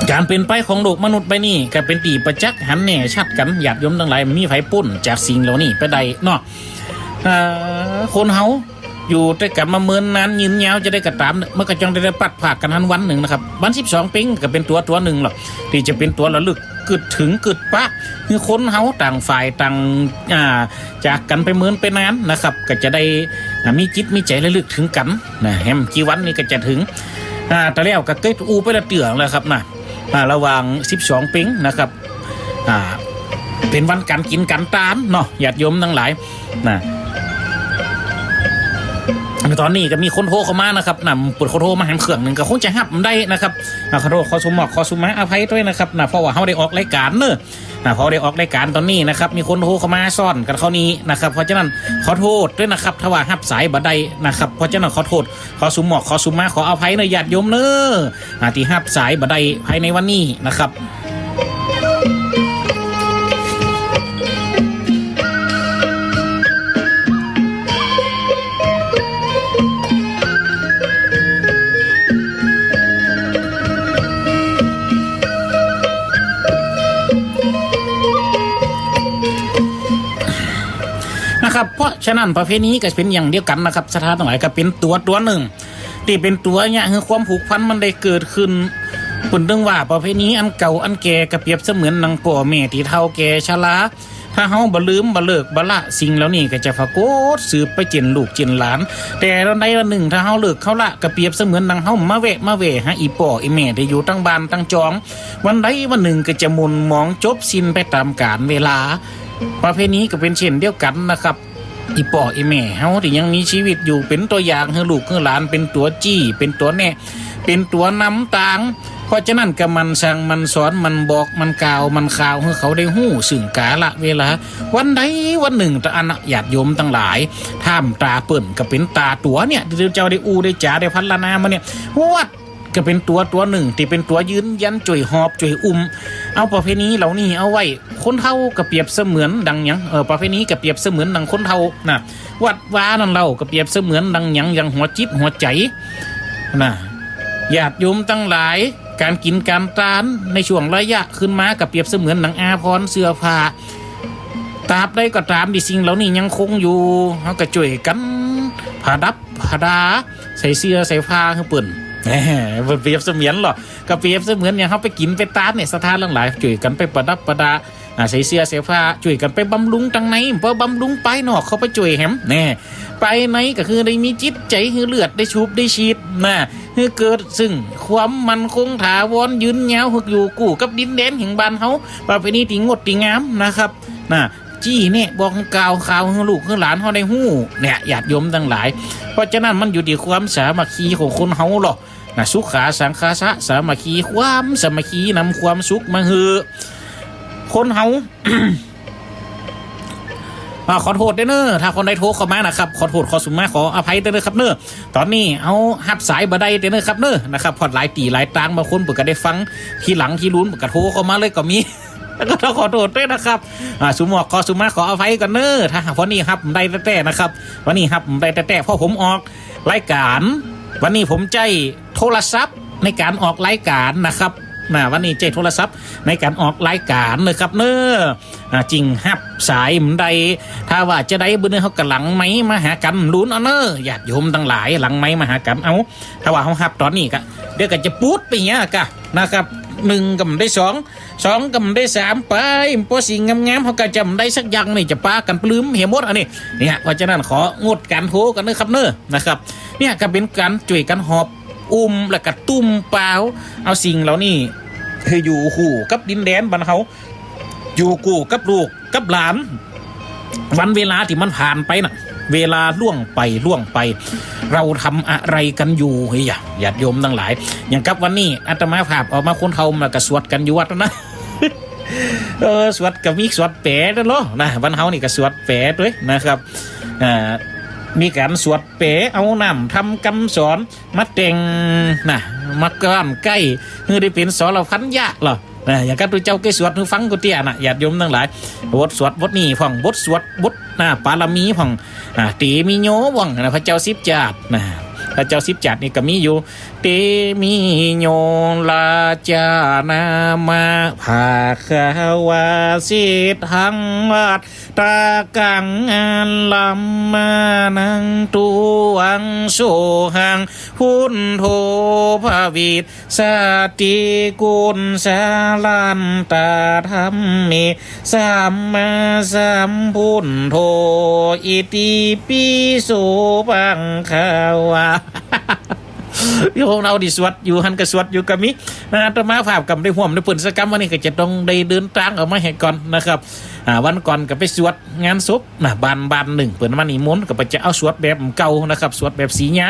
ก๋านเป๋นไปของโลกมนุษย์ใบนี้ ก็เป๋นตี้ประจักษ์หันแน่ชัดกั๋น ญาติโยมตังหลาย บ่มีใผป๊นจากสิ่งเหล่านี้ไปได้เนาะ เอ่อ คนเฮา อยู่ตวยกั๋นมาเมินนานยืนยาวจะใดก็ต๋าม มันก็จ้องได้พลัดพรากกั๋นหันวันนึ่งนะครับ วันสิบสองเป็งก็เป๋นตั๋วตั๋วนึ่งลอ ตี้จะเป๋นตั๋วระลึก กึ๊ดเถิงกึ๊ดปะ หื้อคนเฮาต่างฝ่ายต่าง อ่า จากกั๋นไปเมินไปนานนะครับ ก็จะได้ อ่า มีจิตมีใจ๋ระลึกเถิงกั๋นนะ แหม กี่วันนี้ก็จะเถิง อ่า แต่แล้วก็เกยอู้ไปละเตื้อแล้วครับนะ อ่า ระหว่างสิบสองเป็งนะครับ อ่า เป๋นวันก๋านกิ๋นก๋านตานเนาะ ญาติโยมตังหลายนะ ต๋อนนี้ก็มีคนโทรเข้ามานะครับนะ เปิดคนโทรมาแหมเครื่องนึ่ง ก็คงจะฮับบ่ได้นะครับ อ่า ขอโทษ ขอสุหมอก ขอสุมาอภัยตวยนะครับนะ เพราะว่าเฮาได้ออกรายก๋านเนาะ อ่า พอได้ออกรายก๋านต๋อนนี้นะครับ มีคนโทรเข้ามาซ้อนกั๋นเข้านี้นะครับ เพราะฉะนั้นขอโทษตวยนะครับ ถ้าว่าฮับสายบ่ได้นะครับ เพราะฉะนั้นขอโทษ ขอสุหมอก ขอสุมา ขออภัยเนาะ ญาติโยมเนาะ อ่า ตี้ฮับสายบ่ได้ภายในวันนี้นะครับ นะครับ เพราะฉะนั้นประเพณีก็เป๋นอย่างเดียวกั๋นนะครับ ศรัทธาตังหลาย ก็เป๋นตั๋วตั๋วนึ่ง ตี้เป๋นตั๋วเยียะหื้อความผูกพันมันได้เกิดขึ้น เปิ้นตึงว่าประเพณีอันเก่าอันแก่ก็เปรียบเสมือนดังป้อแม่ตี้เฒ่าแก่ชรา ถ้าเฮาบ่ลืมบ่เลิกบ่ละสิ่งเหล่านี้ก็จะผะโกดสืบไปเจิ่นลูกเจิ่นหลาน แต่วันใดวันนึ่งถ้าเฮาเลิกเฮาละก็เปรียบเสมือนดังเฮามาแวะมาแหว่หาอี่ป้ออี่แม่ตี้อยู่ตังบ้านตังจอง วันใดวันนึ่งก็จะหม่นหมองจบสิ้นไปต๋ามกาลเวลา ประเพณีก็เป๋นเช่นเดียวกั๋นนะครับ อี่ป้ออี่แม่เฮาตี้ยังมีชีวิตอยู่ เป๋นตั๋วอย่างหื้อลูกหื้อหลาน เป๋นตั๋วจี้ เป๋นตั๋วแนะ เป๋นตั๋วนำตาง เพราะฉะนั้นก็หมั่นสั่งหมั่นสอนหมั่นบอกหมั่นกล่าวหมั่นข่าวหื้อเขาได้ฮู้ซึ่งกาละเวลา วันใดวันนึ่งตะอั้นนะ ญาติโยมตังหลาย ถ้ามต๋าเปิ้นก็เป๋นต๋าตั๋วเนี่ย ตี้เจ้าได้อู้ได้จ๋าได้พรรณนามาเนี่ย วัดก็เป๋นตั๋วตั๋วนึ่ง ตี้เป๋นตั๋วยืนยันจ้วยหอบจ้วยอุ้ม เอาประเพณีเหล่านี้เอาไว้ คนเฒ่าก็เปรียบเสมือนดังหยัง เออ ประเพณีก็เปรียบเสมือนดังคนเฒ่านะ วัดวานั่นเล่าก็เปรียบเสมือนดังหยัง อย่างหัวจิตหัวใจ๋นะ ญาติโยมตังหลาย ก๋านกิ๋นก๋านตานในช่วงระยะขึ้นมาก็เปรียบเสมือนดังอาภรณ์เสื้อผ้า ตราบใดก็ต๋ามตี้สิ่งเหล่านี้ยังคงอยู่ เฮาก็จ้วยกั๋นผะดับผะดา ใส่เสื้อใส่ผ้าหื้อเปิ้น แหม เปิ้นเปรียบเสมือนเหรอ ก็เปรียบเสมือนอย่างเฮาไปกิ๋นไปตานเนี่ย ศรัทธาตังหลาย จ้วยกั๋นไปประดับประดา อ่า ใส่เสื้อใส่ผ้า จ้วยกั๋นไปบำรุงตังใน บ่บำรุงปายนอกเข้าไปจ้วยแหม แน่ ปายในก็คือได้มีจิตใจ๋หื้อเลือดได้สูบได้ฉีดนะ หื้อเกิดซึ่งความมั่นคงถาวรยืนยาว หื้ออยู่กู้กับดินแดนแห่งบ้านเฮา ประเพณีตี้งดตี้งามนะครับ นะ จี้แนะบอกกล่าวข่าวหื้อลูกหื้อหลานเฮาได้ฮู้เนี่ย ญาติโยมตังหลาย เพราะฉะนั้นมันอยู่ตี้ความสามัคคีของคนเฮาเหรอ นะ สุขาสังคาสะ สามัคคี ความสามัคคีนำความสุขมาหื้อคนเฮา อ่า ขอโทษตวยเนาะ ถ้าคนใดโทรเข้ามานะครับ ขอโทษ ขอสุมา ขออภัยตวยเนาะครับเนาะ ต๋อนนี้เฮาฮับสายบ่ได้ตวยเนาะครับเนาะ นะครับ เพราะหลายตี้หลายตาง บางคนเปิ้นก็ได้ฟังทีหลังทีลุน เปิ้นก็โทรเข้ามาเลยก็มี แล้วก็ต้องขอโทษตวยนะครับ อ่า สุหมอก ขอสุมา ขออภัยก่อนเนาะ ถ้าหากวันนี้ฮับบ่ได้แต๊ๆ นะครับ วันนี้ฮับบ่ได้แต๊ๆ เพราะผมออกรายก๋าน วันนี้ผมใจ๊โทรศัพท์ในก๋านออกรายก๋านนะครับ นะ วันนี้ใจ๊โทรศัพท์ในก๋านออกรายก๋านเนาะครับเนาะ อ่า จึงฮับสายบ่ได้ ถ้าว่าจาใดบ่าเนาะ เฮาก็หลังไมค์มาหากั๋นลุนเอาเนาะ ญาติโยมตังหลาย หลังไมค์มาหากั๋นเอา ถ้าว่าเฮาฮับต๋อนนี้ก็ เดี๋ยวก็จะปูดไปเหียก่ะนะครับ นึ่งก็บ่ได้สอง สองก็บ่ได้สาม ไป บ่สิ่งงามๆ เฮาก็จะบ่ได้สักอย่างนี่ จะปากั๋นปลื้มเหียหมดอันนี้ เนี่ย เพราะฉะนั้นของดก๋านโทรก่อนเนาะครับเนาะ นะครับ เนี่ยก็เป๋นก๋านจ้วยกั๋นหอบอุ้ม แล้วก็ตุ้มเป๋า เอาสิ่งเหล่านี้หื้ออยู่คู่กับดินแดนบ้านเฮา อยู่กู้กับลูกกับหลาน วันเวลาตี้มันผ่านไปน่ะ เวลาล่วงไปล่วงไป เราทำอะไรกันอยู่ เฮ้ย ญาติโยมตังหลาย อย่างกับวันนี้อาตมาภาพออกมาคนเฒ่ามาก็สวดกั๋นอยู่วัดนะ เออ สวดก็มีสวดแป๋ตวยเนาะ นะ บ้านเฮานี่ก็สวดแป๋ตวยนะครับ อ่า มีก๋านสวดแป๋ เอาน้ำธรรมกำสอนมาแต่งนะ มาก้อนใก้ หื้อได้เป๋นสรพัญญะเหรอ นะ อย่างกับตุ๊เจ้าเกยสวดหื้อฟังกูเตี้ยนะ ญาติโยมตังหลาย บทสวดบทนี้พ่อง บทสวดบท นะ ปารมีพ่อง อ่า เตมิโยพ่องนะ พระเจ้าสิบจาตินะ พระเจ้าสิบจ๋าดนี่ก็มีอยู่ เตมิโย ราชา นามะ ภะคะวา สิทธัง วัตถะกัง อะรัมมานัง ตุวัง โสหัง พุทโธ ภะวิสสะติ กุสะลันตะธัมเม สัมมาสัมพุทโธ อิติปิโส ภะคะวา โยมเฮานี่สวดอยู่หั้นก็สวดอยู่ก็มีนะ อาตมาภาพก็บ่ได้ฮ่วมนำเปิ้นสักกำ วันนี้ก็จะต้องได้เดินตางออกมาแหมก่อนนะครับ อ่า วันก่อนก็ไปสวดงานศพนะ บ้าน บ้านนึ่ง เปิ้นมานิมนต์ ก็ไปจะเอาสวดแบบเก่านะครับ สวดแบบสีญา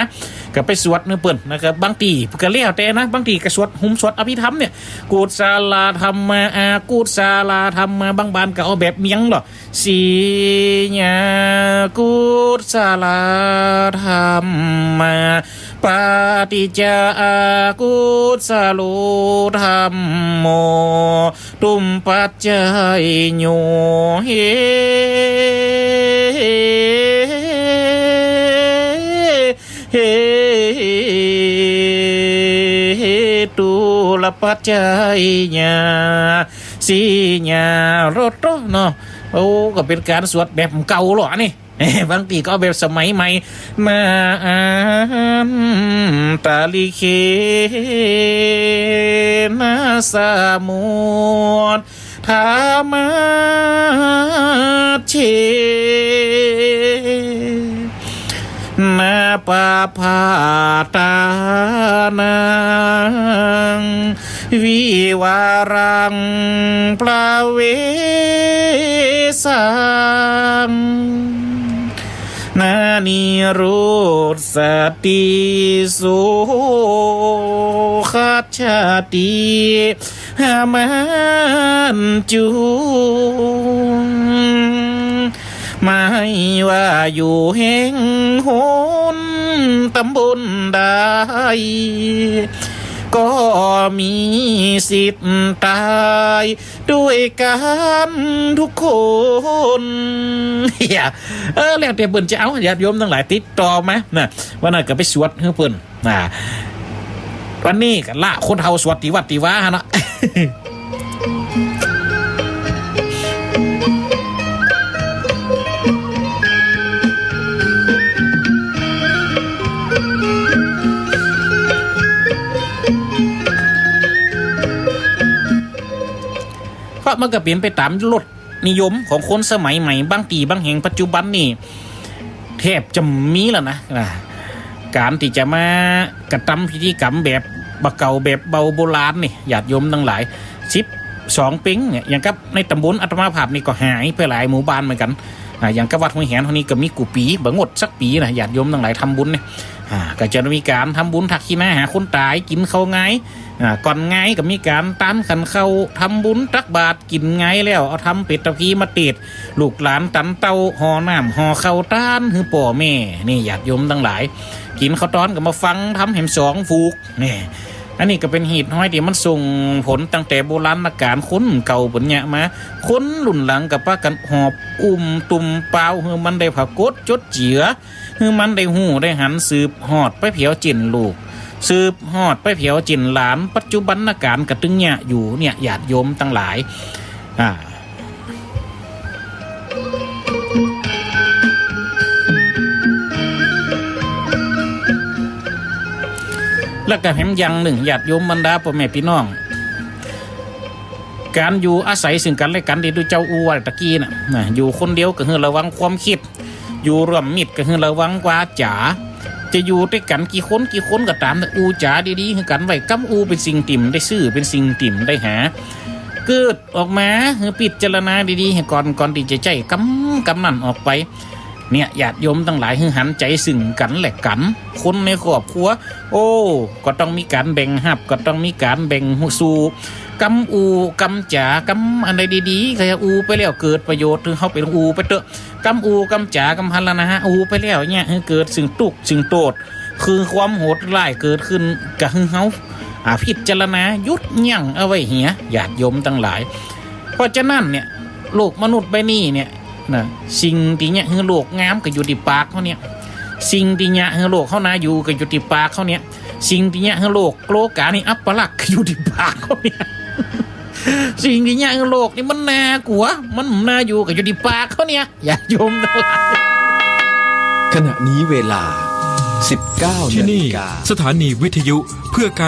ก็ไปสวดนำเปิ้นนะครับ บางตี้ก็แล้วแต่นะ บางตี้ก็สวด หุมสวดอภิธรรมเนี่ย กุศลธัมมา อกุศลธัมมา บางบ้านก็เอาแบบเมียงเนาะ สีญา กุศลธัมมา ปะฏิจจา อกุศโลธัมโม ตุมปัจจายโย เหตุรปัจจายา สีญา โรโตเนาะ โอ้ ก็เป๋นก๋านสวดแบบเก่าเนาะอันนี้ บางตี้ก็เอาแบบสมัยใหม่ มา อันตะลิเขนะ สะมุทธามัชเชนะ ปะพาตานัง วิวารัง ปะเวสัง นะ นิรุสสะติ โสคัจฉติ หะมันจุง ไม่ว่าอยู่แห่งหนตำบลใด ก็มีสิทธิ์ตายด้วยกันทุกคน เออ แล้วแต่เปิ้นจะเอา ญาติโยมตังหลายติดต่อมานะ วันนั้นก็ไปสวดหื้อเปิ้น อ่า วันนี้ก็ละคนเฒ่าสวดตี้วัดตี้วาหั้นเนาะ เพราะมันก็เป๋นไปต๋ามรสนิยมของคนสมัยใหม่ บางตี้บางแห่งปัจจุบันนี่ แทบจะบ่มีแล้วนะ นะ ก๋านตี้จะมากระตำพิธีกรรมแบบบ่าเก่าแบบเบาโบราณนี่ ญาติโยมตังหลาย สิบสองเพ็งเนี่ย อย่างกับในตำบลอาตมาภาพนี่ก็หายไปหลายหมู่บ้านเหมือนกั๋น อ่า อย่างกับวัดห้วยแหนเฮานี่ก็มีกู้ปี๋ บ่งดสักปี๋นะ ญาติโยมตังหลายทำบุญเนี่ย อ่า ก็จะมีก๋านทำบุญทักขิณาหาคนต๋าย กิ๋นข้าวงาย อ่า ก่อนงายก็มีก๋านตานขันข้าว ทำบุญตักบาตร กิ๋นงายแล้ว เอาทำเป็ดตะพีมาเตศ ลูกหลานตันเต้า ห่อน้ำห่อข้าวตานหื้อป้อแม่ นี่ญาติโยมตังหลาย กิ๋นข้าวตอนก็มาฟังธรรมแหมสองฝูก นี่ อันนี้ก็เป๋นฮีตฮ้อยตี้มันส่งผลตั้งแต่โบราณกาล คนเก่าเปิ้นเยียะมา คนรุ่นหลังก็ปากั๋นหอบอุ้มตุ้มเป๋า หื้อมันได้ผะโกตจดเจือ หื้อมันได้ฮู้ได้หัน สืบฮอดไปแผวเจ้นลูก สืบฮอดไปแผวเจ้นหลาน ปัจจุบันกาลก็ตึงเยียะอยู่เนี่ย ญาติโยมตังหลาย อ่า แล้วก็แหมอย่างนึ่ง ญาติโยมบรรดาป้อแม่ปี้น้อง ก๋านอยู่อาศัยซึ่งกั๋นและกั๋นตี้ตุ๊เจ้าอู้ว่าตะกี้น่ะ นะ อยู่คนเดียวก็หื้อระวังความกึ๊ด อยู่ร่วมมิตรก็หื้อระวังวาจ๋า จะอยู่ตวยกั๋นกี่คนกี่คนก็ต๋าม แต่อู้จ๋าดีๆหื้อกั๋นไว้ กำอู้เป๋นสิ่งตี้บ่ได้ซื่อ เป๋นสิ่งตี้บ่ได้หา เกิดออกมาหื้อพิจารณาดีๆหื้อก่อน ก่อนตี้จะใจ๊กำ กำนั้นออกไป เนี่ย ญาติโยมตังหลาย หื้อหันใจ๋ซึ่งกั๋นและกั๋น คนในครอบครัว โอ้ ก็ต้องมีก๋านแบ่งฮับ ก็ต้องมีก๋านแบ่งฮู้ กำอู้กำจ๋า กำอันใดดีๆ ก็อู้ไปแล้วเกิดประโยชน์ หื้อเฮาเป๋นอู้ไปเต๊อะ กำอู้กำจ๋ากำพันละนะฮะ อู้ไปแล้วเนี่ย หื้อเกิดซึ่งตุ๊กข์ซึ่งโต้ษ คือความโหดร้ายเกิดขึ้น ก็หื้อเฮา อ่า พิจารณาหยุดยั้งเอาไว้เหีย ญาติโยมตังหลาย เพราะฉะนั้นเนี่ย โลกมนุษย์ใบนี้เนี่ย นะ สิ่งตี้เยียะหื้อโลกงามก็อยู่ตี้ปากเฮาเนี่ย สิ่งตี้เยียะหื้อโลกเฮาน่าอยู่ก็อยู่ตี้ปากเฮาเนี่ย สิ่งตี้เยียะหื้อโลกโกรธกานี่อัปลักษณ์ก็อยู่ตี้ปากเฮาเนี่ย สิ่งตี้เยียะหื้อโลกนี่มันน่ากลัว มันน่าอยู่ก็อยู่ตี้ปากเฮาเนี่ย ญาติโยมตังหลาย ขณะนี้เวลา สิบเก้า ที่นี่ นาฬิกา สถานีวิทยุเพื่อการ